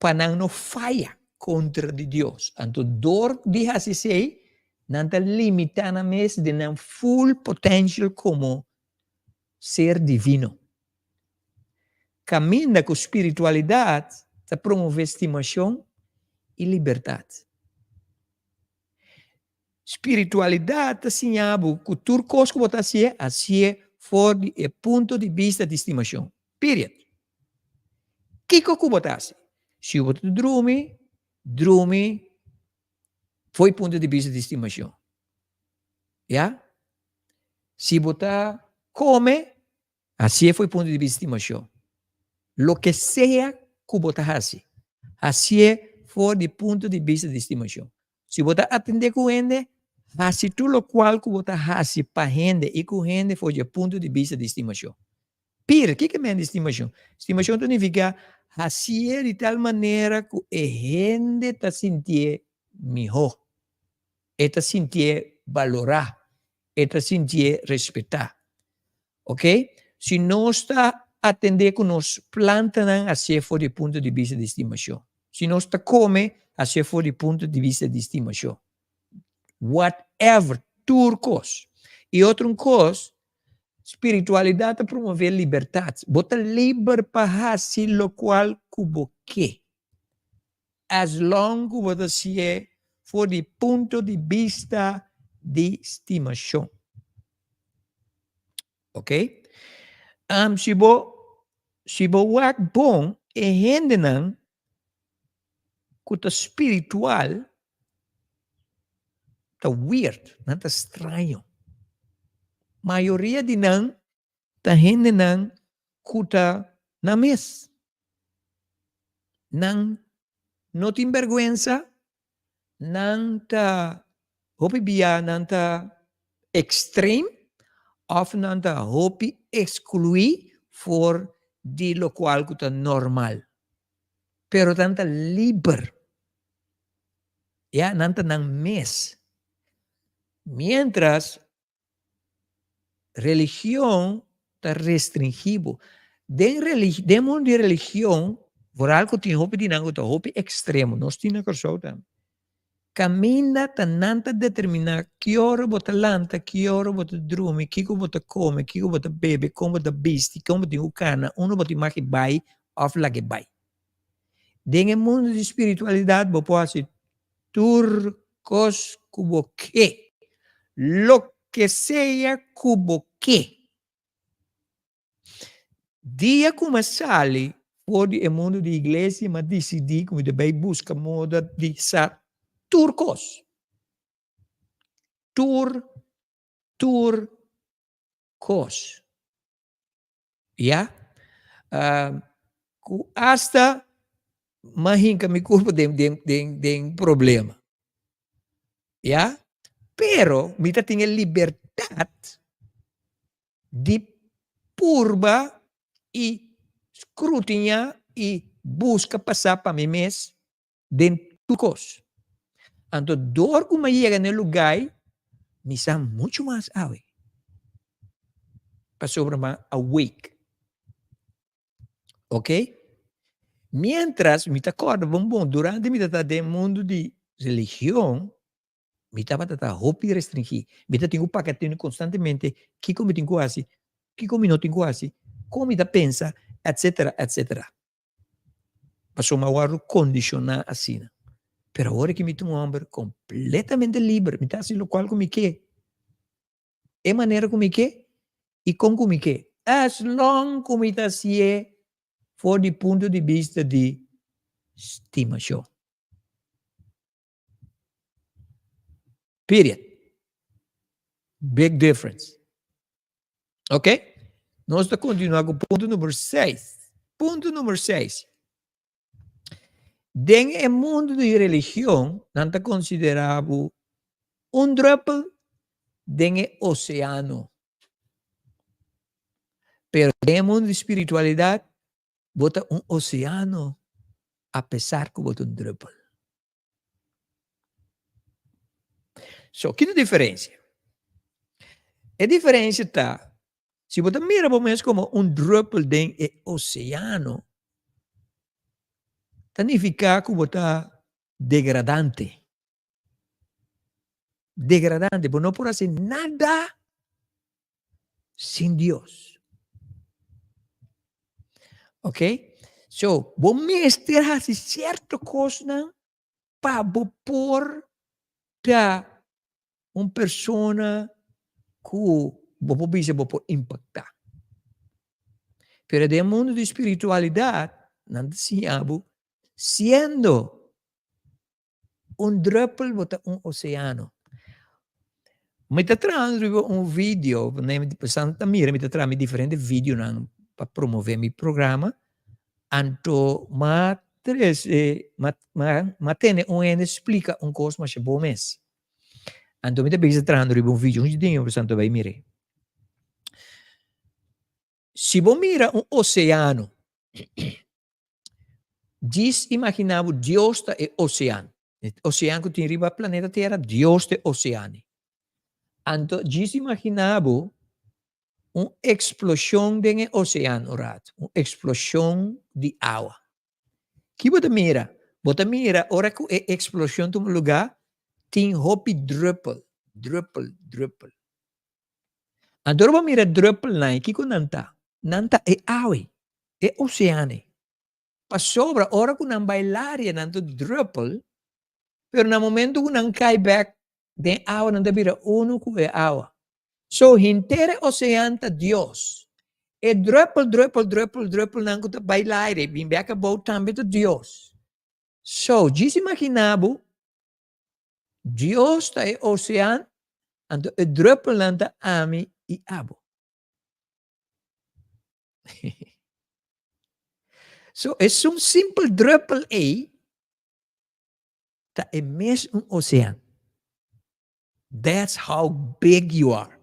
pa nan no faya kontra di Dios. Anto dor di hasi esei nan ta limitá nan mes den nan full potential komo ser divino. Kaminda ku spiritualidat ta promové stimashon i libertat. Spiritualidat ta siña bo ku tur kos ku bo ta hasié, hasié for di e punto di bista di stimashon. Period. Kiko ku bo ta hasi? Si bo ta drumi, drumi for e punto di bista di stimashon. Ya? Si bo ta kome, Hasié fo'i punto di bista stimashon. Loke sea ku bo ta hasi, hasié for di punto di bista di stimashon. Si bo ta atendé ku hende, hasi tur lokual ku bo ta hasi pa hende i ku hende for di e punto di bista di stimashon. Pir, kiko e men di stimashon? Stimashon ta nifiká hasié di tal manera ku e hende ta sintié mihó, e ta sintié balorá, e ta sintié respetá. Ok? Si nos ta atendé ku nos plantanan hasié for di e punto di bista di stimashon. Si nos ta kome hasié for di punto di bista di stimashon. Whatever, tur kos. I otro un kos, spiritualidat ta promové libertat. Bo ta liber pa hasi lokual ku bo ke. As long ku bo ta hasié for di punto di bista di stimashon. Ok? Si bo si bo wak bon e hendenan ku ta spiritual ta weird, nan ta straño. Mayoria di nan ta hendenan ku ta nan mes. Nan no tin bèrgwensa, nan ta hopi bia nan ta ekstrem òf nan ta hopi ekskluí for di lokual ku ta normal. Pero nan ta liber. Ya, nan ta nan mes. Miéntras Religion ta restringí bo. Den religi den mundu di religion, vooral ku tin hopi di nan ku ta hopi ekstremo, nos tin na Kòrsou tambe, kaminda ta nan ta determiná ki ora bo ta lanta, ki ora bo ta drumi, kiko bo ta kome, kiko bo ta bebe, kon bo ta bisti, kon bo tin ku kana, unda bo tin mag di bai òf lag'e bai. Den e mundu di spiritualidat bo por hasi Tur kos ku bo ke. Loke sea ku bo ke. Dia ku mi a sali for di e mundu di iglesia mi a disidí ku mi ta bai buska moda di sa tur kos. Tur, tur kos. Ya. Ku asta m'a hinka mi kurpo den den den den problema. Ya. Pero mi ta tin e libertat di purba i skrutiñá i buska pasá pa mi mes den tur kos. Anto dor ku mi a yega na e lugá ei, mi sa muchu mas awe, pasobra mi a awake. Ok? Miéntras mi ta kòrda bon bon, durante mi ta ta den mundu di religion, mi tabata ta hopi restringí. Mi ta tin ku paka tene konstantemente kiko mi tin ku hasi, kiko mi no tin ku hasi, kon mi ta pensa, etsetera, etsetera. Pasobra mi a wòrdu kondishoná asina. Pero awor aki mi ta un hòmber kompletamente liber, mi ta hasi lokual ku mi ke, e manera ku mi ke i kon ku mi ke, as long ku mi ta hasié for di punto di bista di stimashon. Period. Big difference. Ok? Nos ta kontinuá ku punto number seis. Punto number seis. Den e mundu di religion, nan ta konsiderá bo un drùpel den e oseano. Pero den e mundu di spiritualidat, bo ta un oseano apesar ku bo ta un drùpel. So, ki ta diferensia? E diferensia ta, si bo ta mira bo mes komo un drùpel den e oseano, ta nifiká ku bo ta degradante. Degradante, bo no por hasi nada sin Dios. Ok? So, bo mester hasi cierto cosnan pa bo por ta un persona cu bo por bisa bo por impacta. Pero den mundo di spiritualidad, nan ta siña bo, siendo Un druppel bo ta un oceano. Mi ta trahando riba un video, pasobra ta mira mi ta traha mi diferente videonan pa promove mi programa, anto m'a trece, m'a tene un hende splica un cos masha bon mes. Anto mi ta bisa trahando riba un video, un dje pasobra ta bay mir'e. Si bo mira un oceano, Djis imaginá bo Dios ta e osean. E osean ku tin riba planeta Tera, Dios ta e osean ei. Anto djis imaginá bo un eksploshon den e osean un ratu, un eksploshon di awa. Ki bo ta mira? Bo ta mira ora ku e eksploshon tuma lugá, tin hopi drùpel, drùpel, drùpel. Anto ora bo mira drùpelnan ei, kiko nan ta? Nan ta e awa ei, e osean ei. Pasobra ora ku nan bai laria nan ta drùpel, pero na momento ku nan kai bèk den awa nan ta bira unu ku e awa. So henter e osean ta Dios. E drùpel, drùpel, drùpel, drùpelnan ku ta bai laria i bin bèk abou tambe ta Dios. So, djis imaginá bo Dios ta e ocean, anto e druppelnan ta ami i abo. So esun simpel druppel ei ta e mes un ocean. That's how big you are.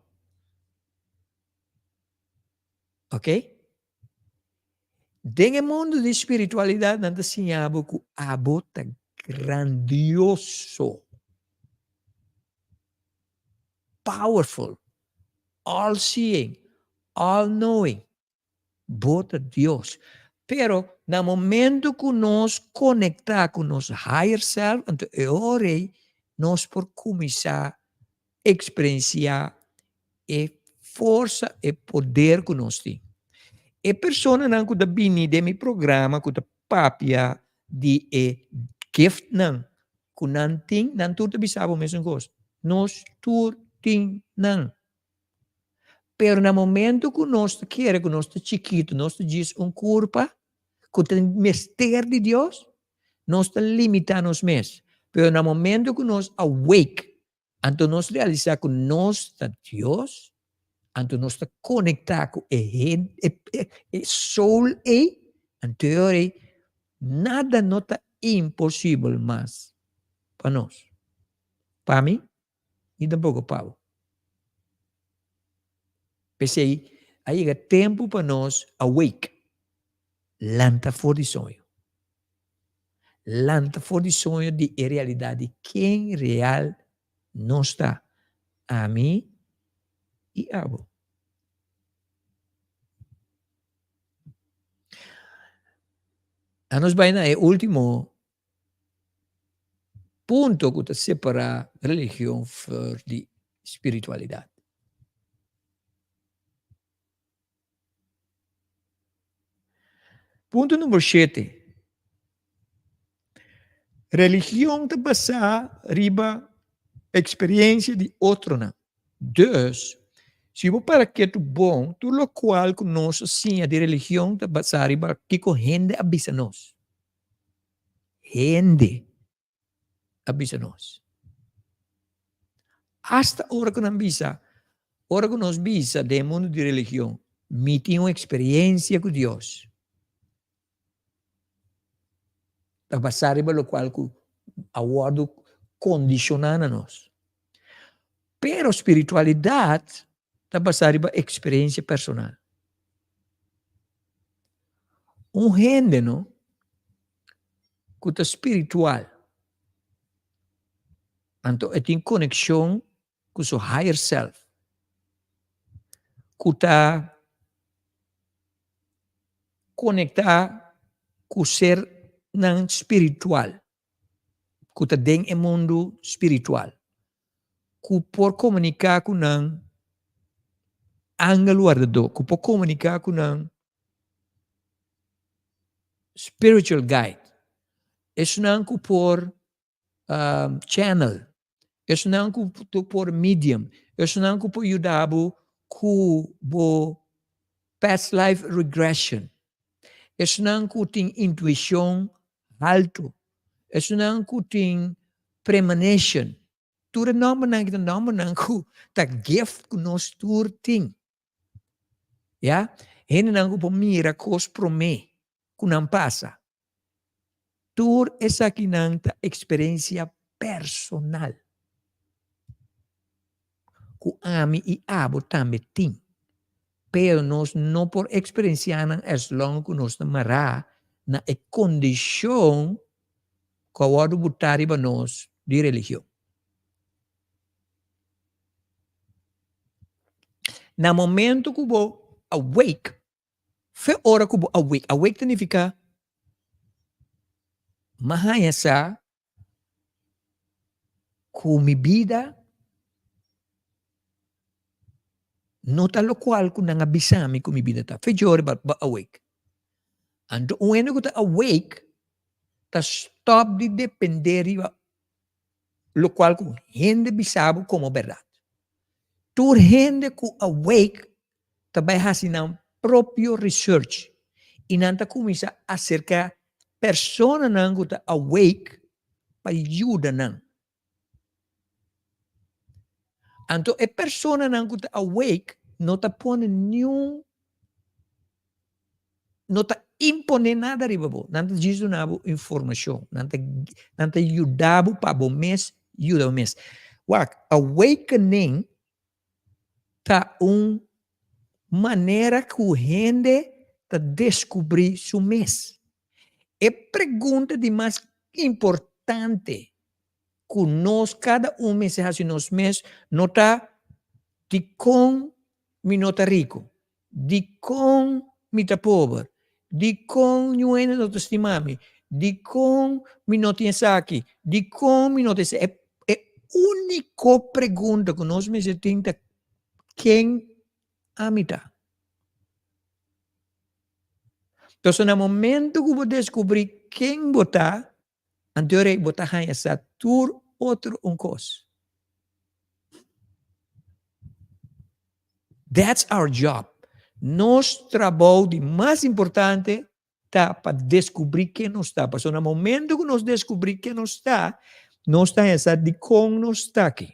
Ok? Den e mundu di spiritualidad nan ta siña bo ku abo ta grandioso, powerful, all seeing, all knowing. Bo ta Dios. Pero na momento ku nos konektá ku nos higher self, anto e ora ei nos por kuminsá eksperensiá e forsa, e poder ku nos tin. E personanan ku ta bini den mi programa ku ta papia di e giftnan ku nan tin, nan tur ta bisa bo mesun kos, nos tur tin nan. Pero na momento ku nos ta kere ku nos ta chikitu, nos ta djis un kurpa ku ta mester di Dios, nos ta limitá nos mes. Pero na momento ku nos awake, anto nos realisá ku nos ta Dios, anto nos ta konektá ku e e soul ei, anto e ora ei nada no ta imposibel mas pa nos. Pa mi ni tampoco pa bo. P'esei a yega tempu pa nos awake, lanta for di soño. Lanta for di soño di e realidad di ken real nos ta, ami i abo. Anos bai na e ultimo Punto ku ta separá religion for di spiritualidat. Punto number shete, Religion ta basá riba eksperensia di otronan. Dus, si bo para ketu bon, tur lokual ku nos a siña di religion ta basá riba kiko hende a bisa nos. Hende a bisa nos. Asta ora ku nan bisa, Ora ku nos bisa den e mundu di religion, Mi tin un eksperensia ku Dios, ta basá riba lokual ku a wòrdu kondishoná na nos. Pero spiritualidat ta basá riba eksperensia personal. Un hende no ku ta spiritual, anto e tin konekshon ku su higher self, ku ta konektá ku sernan spiritual, ku ta den e mundu spiritual, ku por komuniká ku nan angel wardadó, ku por komuniká ku nan spiritual guide, esnan ku por channel, esnan ku por medium, esnan ku por yuda bo ku bo past life regression, esnan ku tin intuishon haltu, esnan ku tin premonition, tur e nòmbernan aki ta nòmbernan ku ta gift ku nos tur tin. Ya, hendenan ku por mira kos promé ku nan pasa. Tur esakinan ta eksperensia personal ku ami i abo tambe tin. Pero nos no por eksperensiá nan as long ku nos ta mará na e kondishon ku a wòrdu butá riba nos di religion. Na momento ku bo awake, fe ora ku bo awake, awake ta nifiká m'a haña sa ku mi bida no ta lokual ku nan a bisa mi ku mi bida ta. Fe djore bo awake. Anto un hende ku ta awake ta stòp di dependé riba lokual ku hende bisa bo komo bèrdat. Tur hende ku awake ta bai hasi nan propio research i nan ta kuminsá aserká personanan ku ta awake pa yuda nan. Anto e personanan ku ta awake no ta pone niun no ta imponé nada riba bo. Nan ta djis duna bo informashon. Nan ta nan ta yuda bo pa bo mes yuda bo mes. Wak, awakening ta un manera ku hende ta deskubrí su mes. E pregunta di mas importante ku nos kada un mester hasi nos mes no ta dikon mi no ta riku? Dikon mi ta pober? Dikon niun hende no ta stima mi? Dikon mi no tin esaki? Dikon mi no tin esei? E úniko pregunta ku nos mester tin ta, Ken ami ta? Entonces na momento ku bo deskubrí ken bo ta, anto rei bo ta haña sa tur otro un kos. That's our job. Nos trabou di mas importante ta pa deskubrí ken nos ta. Pasobra na momento ku nos deskubrí ken nos ta, nos ta haña sa dikon nos ta aki.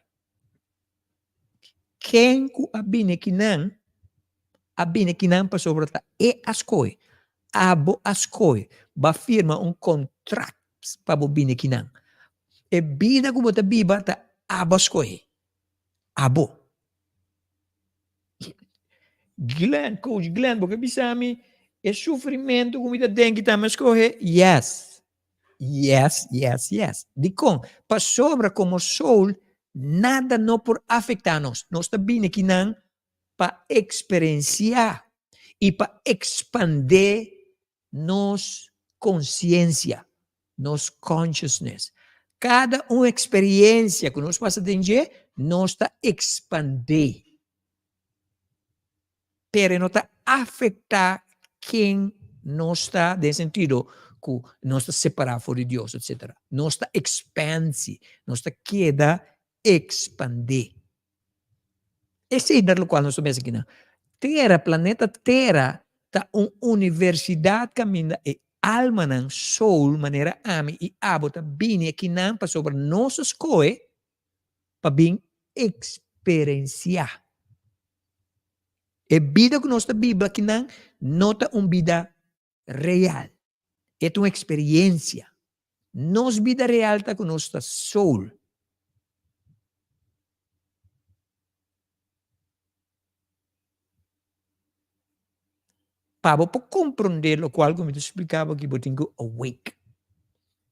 Ken ku a bini akinan, a bini akinan pasobra ta e a skohe. Abo a skohe. Bo a firma un kontrakt pa bo bini akinan. E bida ku bo ta biba ta abo a skohe. Abo. Glenn, coach Glenn, bo ke bisa mi e sufrimentu ku mi ta den ki ta mi a skohe? Yes. Yes, yes, yes. Dikon? Pasobra komo soul nada no por afektá nos. Nos ta bini akinan pa eksperensiá i pa ekspandé nos konsiensia, nos consciousness. Kada un eksperensia ku nos pasa den dje, nos ta ekspandé. Pero e no ta afektá ken nos ta den sentido ku nos ta separá for di Dios, etsetera. Nos ta ekspansi, nos ta keda ekspandé. Esei ta lokual nos ta mester kinan. Tera, planeta Tera ta un universidat kaminda e almanan, soul, manera ami i abo ta bini akinan pasobra nos a skohe pa bin eksperensiá. E bida ku nos ta biba akinan no ta un bida real. E ta un eksperensia. Nos bida real ta ku nos ta soul. Pa bo por komprondé lokual ku mi ta splika bo aki bo tin ku awake.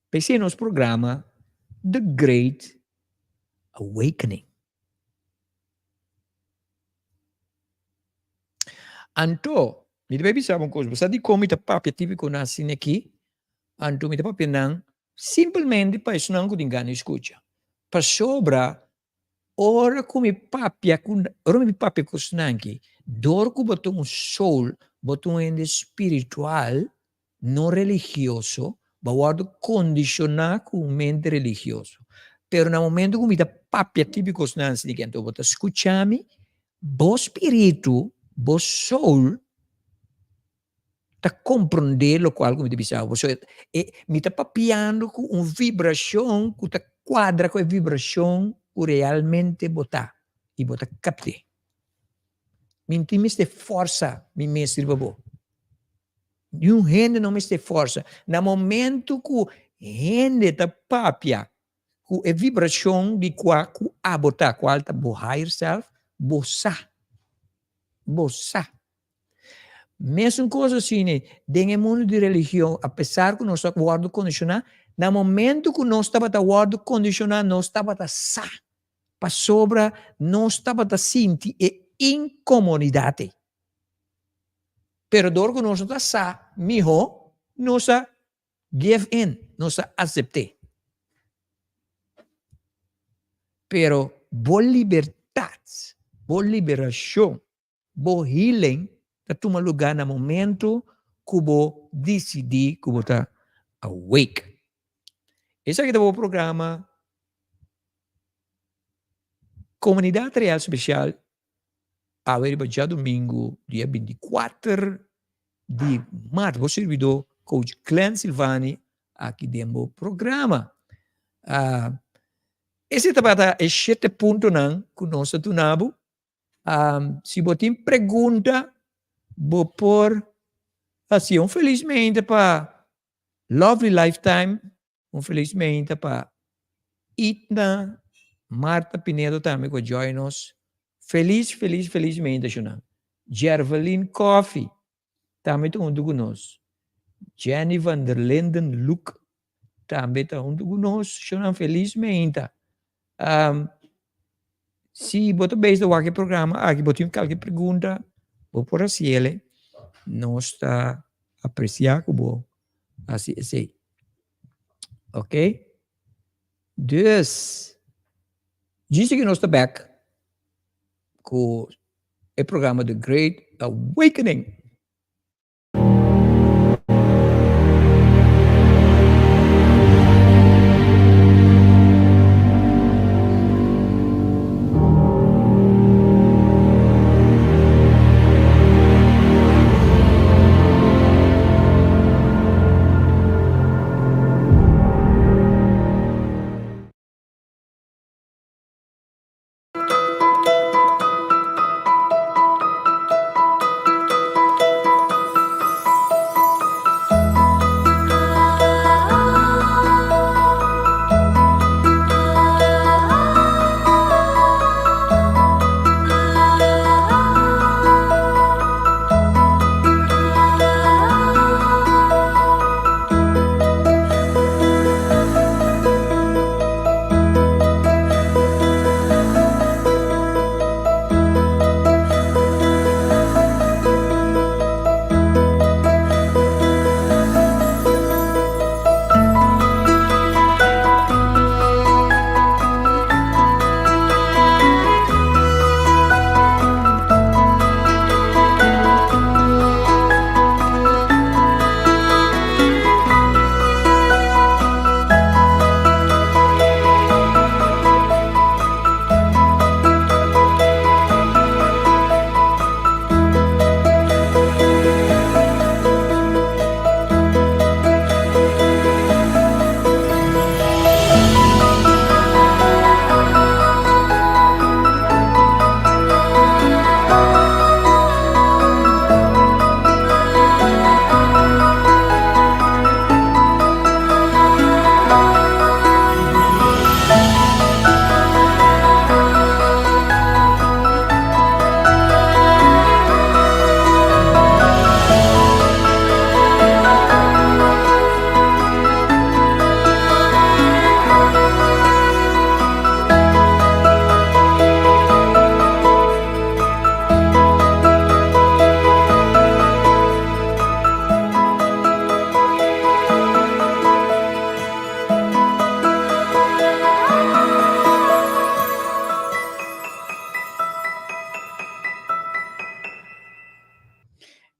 P'esei nos programa The Great Awakening. Anto, mi ta bai bisa bo un kos, bo sa dikon mi ta papia típiko nan asina aki? Anto mi ta papia nan simpelmente pa esnan ku tin gana di skucha. Pasobra Ora ku mi papia ku ora mi papia ku esnan aki, dor ku bo ta un soul, bo ta un hende spiritual, no religioso, bo a wòrdu kondishoná ku un mente religioso. Pero na momento ku mi ta papia tipo kosnan asina aki, anto bo ta skucha mi, bo spiritu, bo soul ta komprondé lokual ku mi ta bisa bo. So e mi ta papiando ku un vibrashon ku ta kuadra ku e vibrashon ku realmente bo ta i bo ta kapt'é. Mi no tin mester forsa mi mes riba bo. Niun hende no mester forsa. Na momento ku hende ta papia ku e vibrashon di kua ku abo ta, kual ta bo higher self, bo sa. Bo sa. Mesun kos asina den e mundu di religion, apesar ku nos a wòrdu kondishoná, na momentu ku nos tabata wòrdu kondishoná nos tabata sa, pasobra nos tabata sinti e inkomodidat ei. Pero dor ku nos no ta sa mihó, nos a give in, nos a asept'é. Pero bo libertat, bo liberashon, Bo healing ta tuma lugá na momento ku bo disidí ku bo ta awake. Esaki ta bo programa Komunidat Real Spesial awe riba djadumingu dia 24 di mart. Bo sirbidó Coach Glenn Silvani aki den bo programa. Esei tabata e shete puntonan ku nos a duna bo. Si bo tin pregunta, bo por hasi un felismente pa Lovely Lifetime, un felismente pa Itna, Marta Pinedo tambe ku a join nos. Felis, felis, felismente shunan. Jervelin Coffee tambe ta huntu ku nos. Jenny van der Linden Luke tambe ta huntu ku nos. Shunan felismente. Si bo ta bezig ta wak e programa aki, bo tin kalke pregunta, bo por hasiele. Nos ta apresiá ku bo hasi esei. Ok? Dus, djis aki nos ta bèk ku e programa The Great Awakening.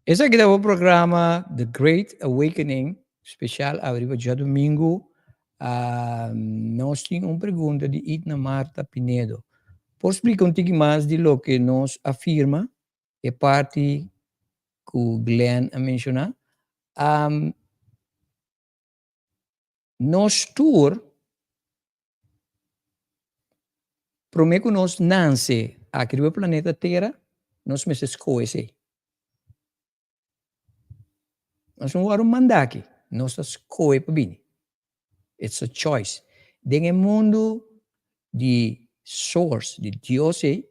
Esaki ta bo programa The Great Awakening special awe riba djadumingu. Nos tin un pregunta di Idna Marta Pinedo. Por splika un tiki mas di loke nos a firma, e parti ku Glenn a menshoná? Nos tur, promé ku nos nanse aki riba e planeta Tera, nos mester skohe esei. Nos no wòrdu manda aki, nos ta skohe pa bini. It's a choice. Den e mundu di Source, di Dios ei,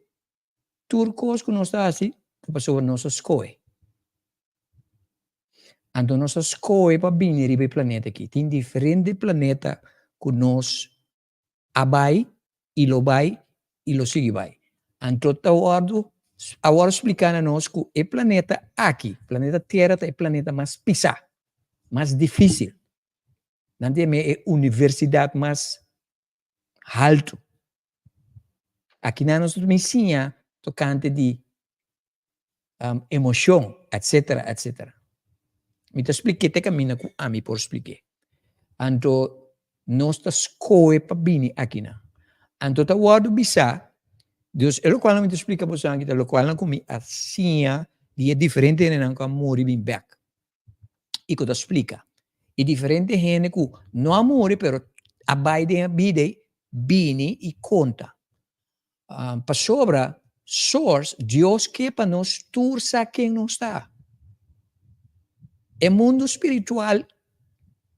Tur kos ku nos ta hasi ta pasobra nos a skohe. Anto nos a skohe pa bini riba e planeta aki. Tin diferente planeta ku nos a bai i lo bai i lo sigui bai. Anto ta wòrdu a wòrdu spliká na nos ku e planeta aki, planeta Tera ta e planeta mas pisá, mas difísil. Nan ta yam'é e universidat mas haltu. Akinan nos ta siña tokante di emoshon, etsetera, etsetera. Mi ta splik'é te kaminda ku ami por splik'é. Anto nos ta skohe pa bini akinan. Anto ta wòrdu bisá, dus e lokualnan mi ta splika boso aki ta lokualnan ku mi a siña di e diferente hendenan ku a muri bin bèk. i ku ta splika. I diferente hende ku no a muri pero a bai den e bida ei bini i konta. Pasobra Source, Dios ke pa nos tur sa ken nos ta. E mundu spiritual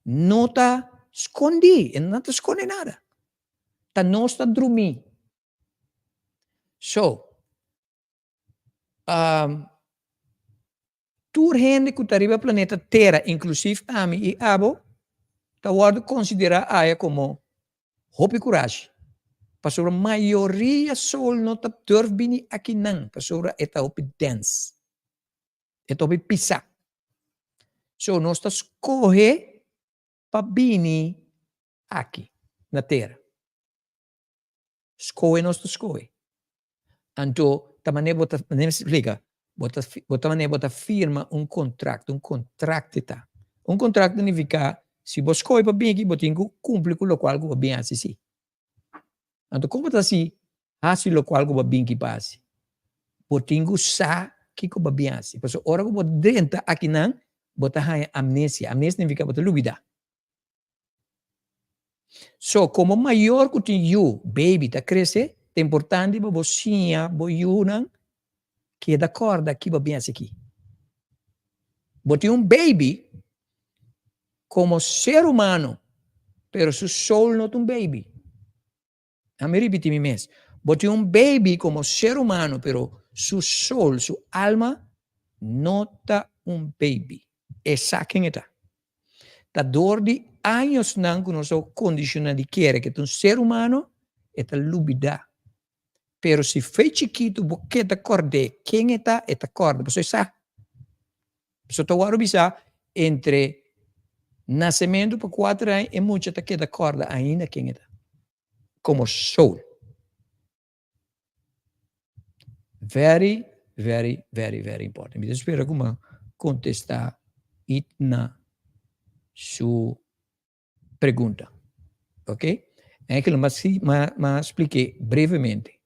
no ta skondí, e no ta skonde nada. Ta nos ta drumí. So, Tur hende ku ta riba planeta Tera, inklusiv ami i abo, ta wòrdu konsiderá aya komo hopi kurashi, pasobra mayoria sol no ta durf bini akinan pasobra e ta hopi dens, e ta hopi pisá. So nos ta skohe pa bini aki na Tera. Skohe nos ta skohe. Anto ta manera bo ta, manera mi splika, bo ta bo ta manera bo ta firma un kontrakt, un kontrakt e ta. Un kontrakt ta nifiká si bo skohe pa bin aki bo tin ku kumpli ku lokual ku bo bin hasi si. Anto kon bo ta hasi hasi lokual ku bo bin aki pa hasi? Bo tin ku sa kiko bo bin hasi. Pasobra ora ku bo drenta akinan bo ta haña amnesia. Amnesia nifiká bo ta lubidá. So, komo mayor ku tin yu, baby ta krese, ta importante pa bo siña bo yunan keda kòrda ki bo bin hasi aki. Bo tin un baby komo ser humano, pero su soul no ta un baby. Ami ripiti mi mes, bo tin un baby como ser humano pero su soul, su alma no ta un baby. E sa ken e ta. Ta door di añosnan cu nos a condiciona di kere cu e ta un ser humano, e ta lubida. Pero si fe chikito bo keda cord'e ken e ta, e ta corda pasobra e sa. Pasobra ta wòrdu bisa entre nasementu pa kuater aña e mucha ta keda kòrda ainda ken e ta komo soul. Very, very, very, very important. Mi ta spera ku mi a kontestá Itna su pregunta. Ok? Eigenlijk m'a m'a splik'é brevemente.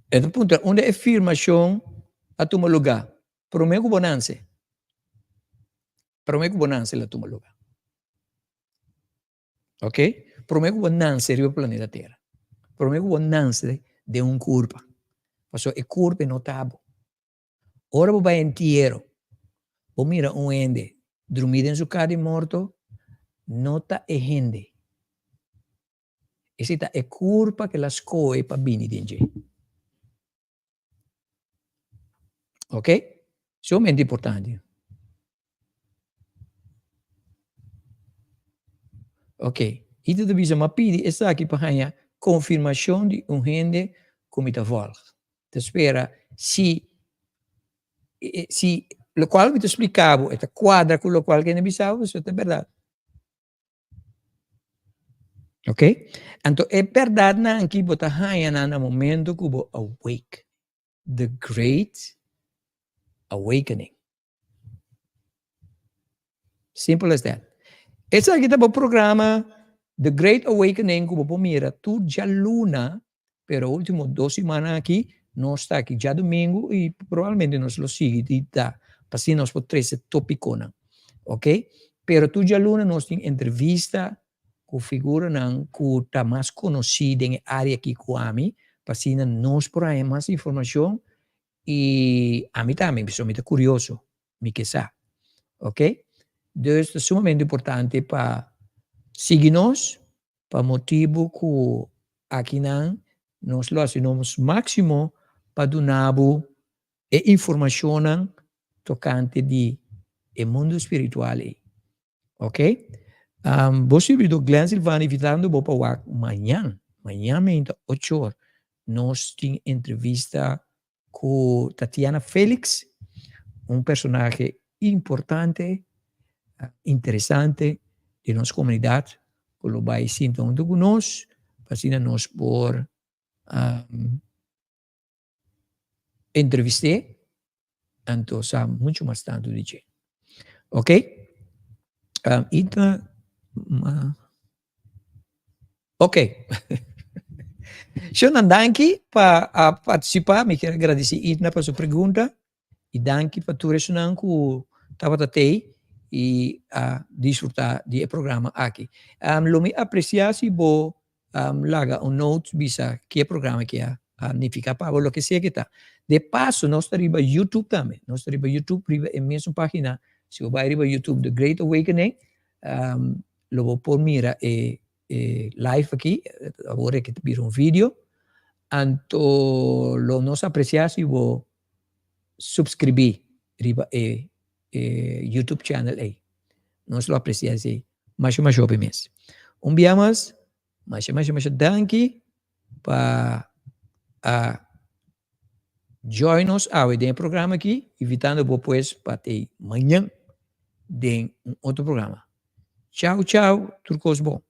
E ta puntra unda e firmashon a tuma lugá promé ku bo nanse. Promé ku bo nanse el a tuma lugá. Ok? Promé ku bo nanse riba planeta Tera. Promé ku bo nanse den un kurpa. Pasobra e kurpa e no ta bo. Ora bo bai entiero, bo mira un hende drumí den su kar di morto, no ta e hende. Esei ta e kurpa ku el a skohe pa bini den dje. Ok? Sumamente importante. Ok, Ita ta bisa, m'a pidi esaki pa haña konfirmashon di un hende ku mi ta vòlg. Ta spera si si lokual mi ta splika bo e ta kuadra ku lokual ku hende bisa bo, pasobra ta bèrdat. Ok, anto e bèrdatnan aki bo ta haña nan na momento ku bo awake. The great. Awakening. Simple as that. Esaki ta bo programa The Great Awakening ku bo por mira tur djaluna, pero ultimo dos simannan aki nos ta aki djadumingu i probablemente nos lo sigui di ta pa asina nos por trese topikonan. Ok? Pero tur djaluna nos tin entrevista ku figuranan ku ta mas konosí den e área aki ku ami, pa asina nos por haña mas informashon i ami tambe pasobra mi ta kurioso, mi ke sa. Ok? Dus ta sumamente importante pa sigui nos pa motibu ku akinan nos lo hasi nos máksimo pa duna bo e informashonnan tokante di e mundu spiritual ei. Ok? Bo sirbidor Glenn Silvano invitando bo pa wak mañan, mañan meinta ocho or, nos tin entrevista ku Tatiana Felix, un personahe importante, interesante di nos komunidat ku lo bai sinta huntu ku nos pa asina nos por entrevist'é anto sa mucho mas tantu di dje. Ok? Ita ma Ok. Shonnan danki pa a participa. Mi kier a gradici Itna pa su pregunta y danki pa tur esunnan cu tabata tey y a disfruta di e programa aki. Lo mi aprecia si bo laga un note bisa ki e programa aki a nifica pa bo, loke sea ke ta. De paso nos ta riba YouTube tambe. Nos ta riba YouTube riba e mesun pagina. Si bo bay riba YouTube The Great Awakening lo bo por mira e e live aki, awor e ke ta bira un video, anto lo nos aprecia si bo subscribi riba e e YouTube channel ey. Nos lo aprecia esey masha masha hopi mes. Un bia mas, masha masha masha danki pa a join nos awe den e programa aki, invitando bo pues pa tei mañan den un otro programa. Chao chao, tur cos bon.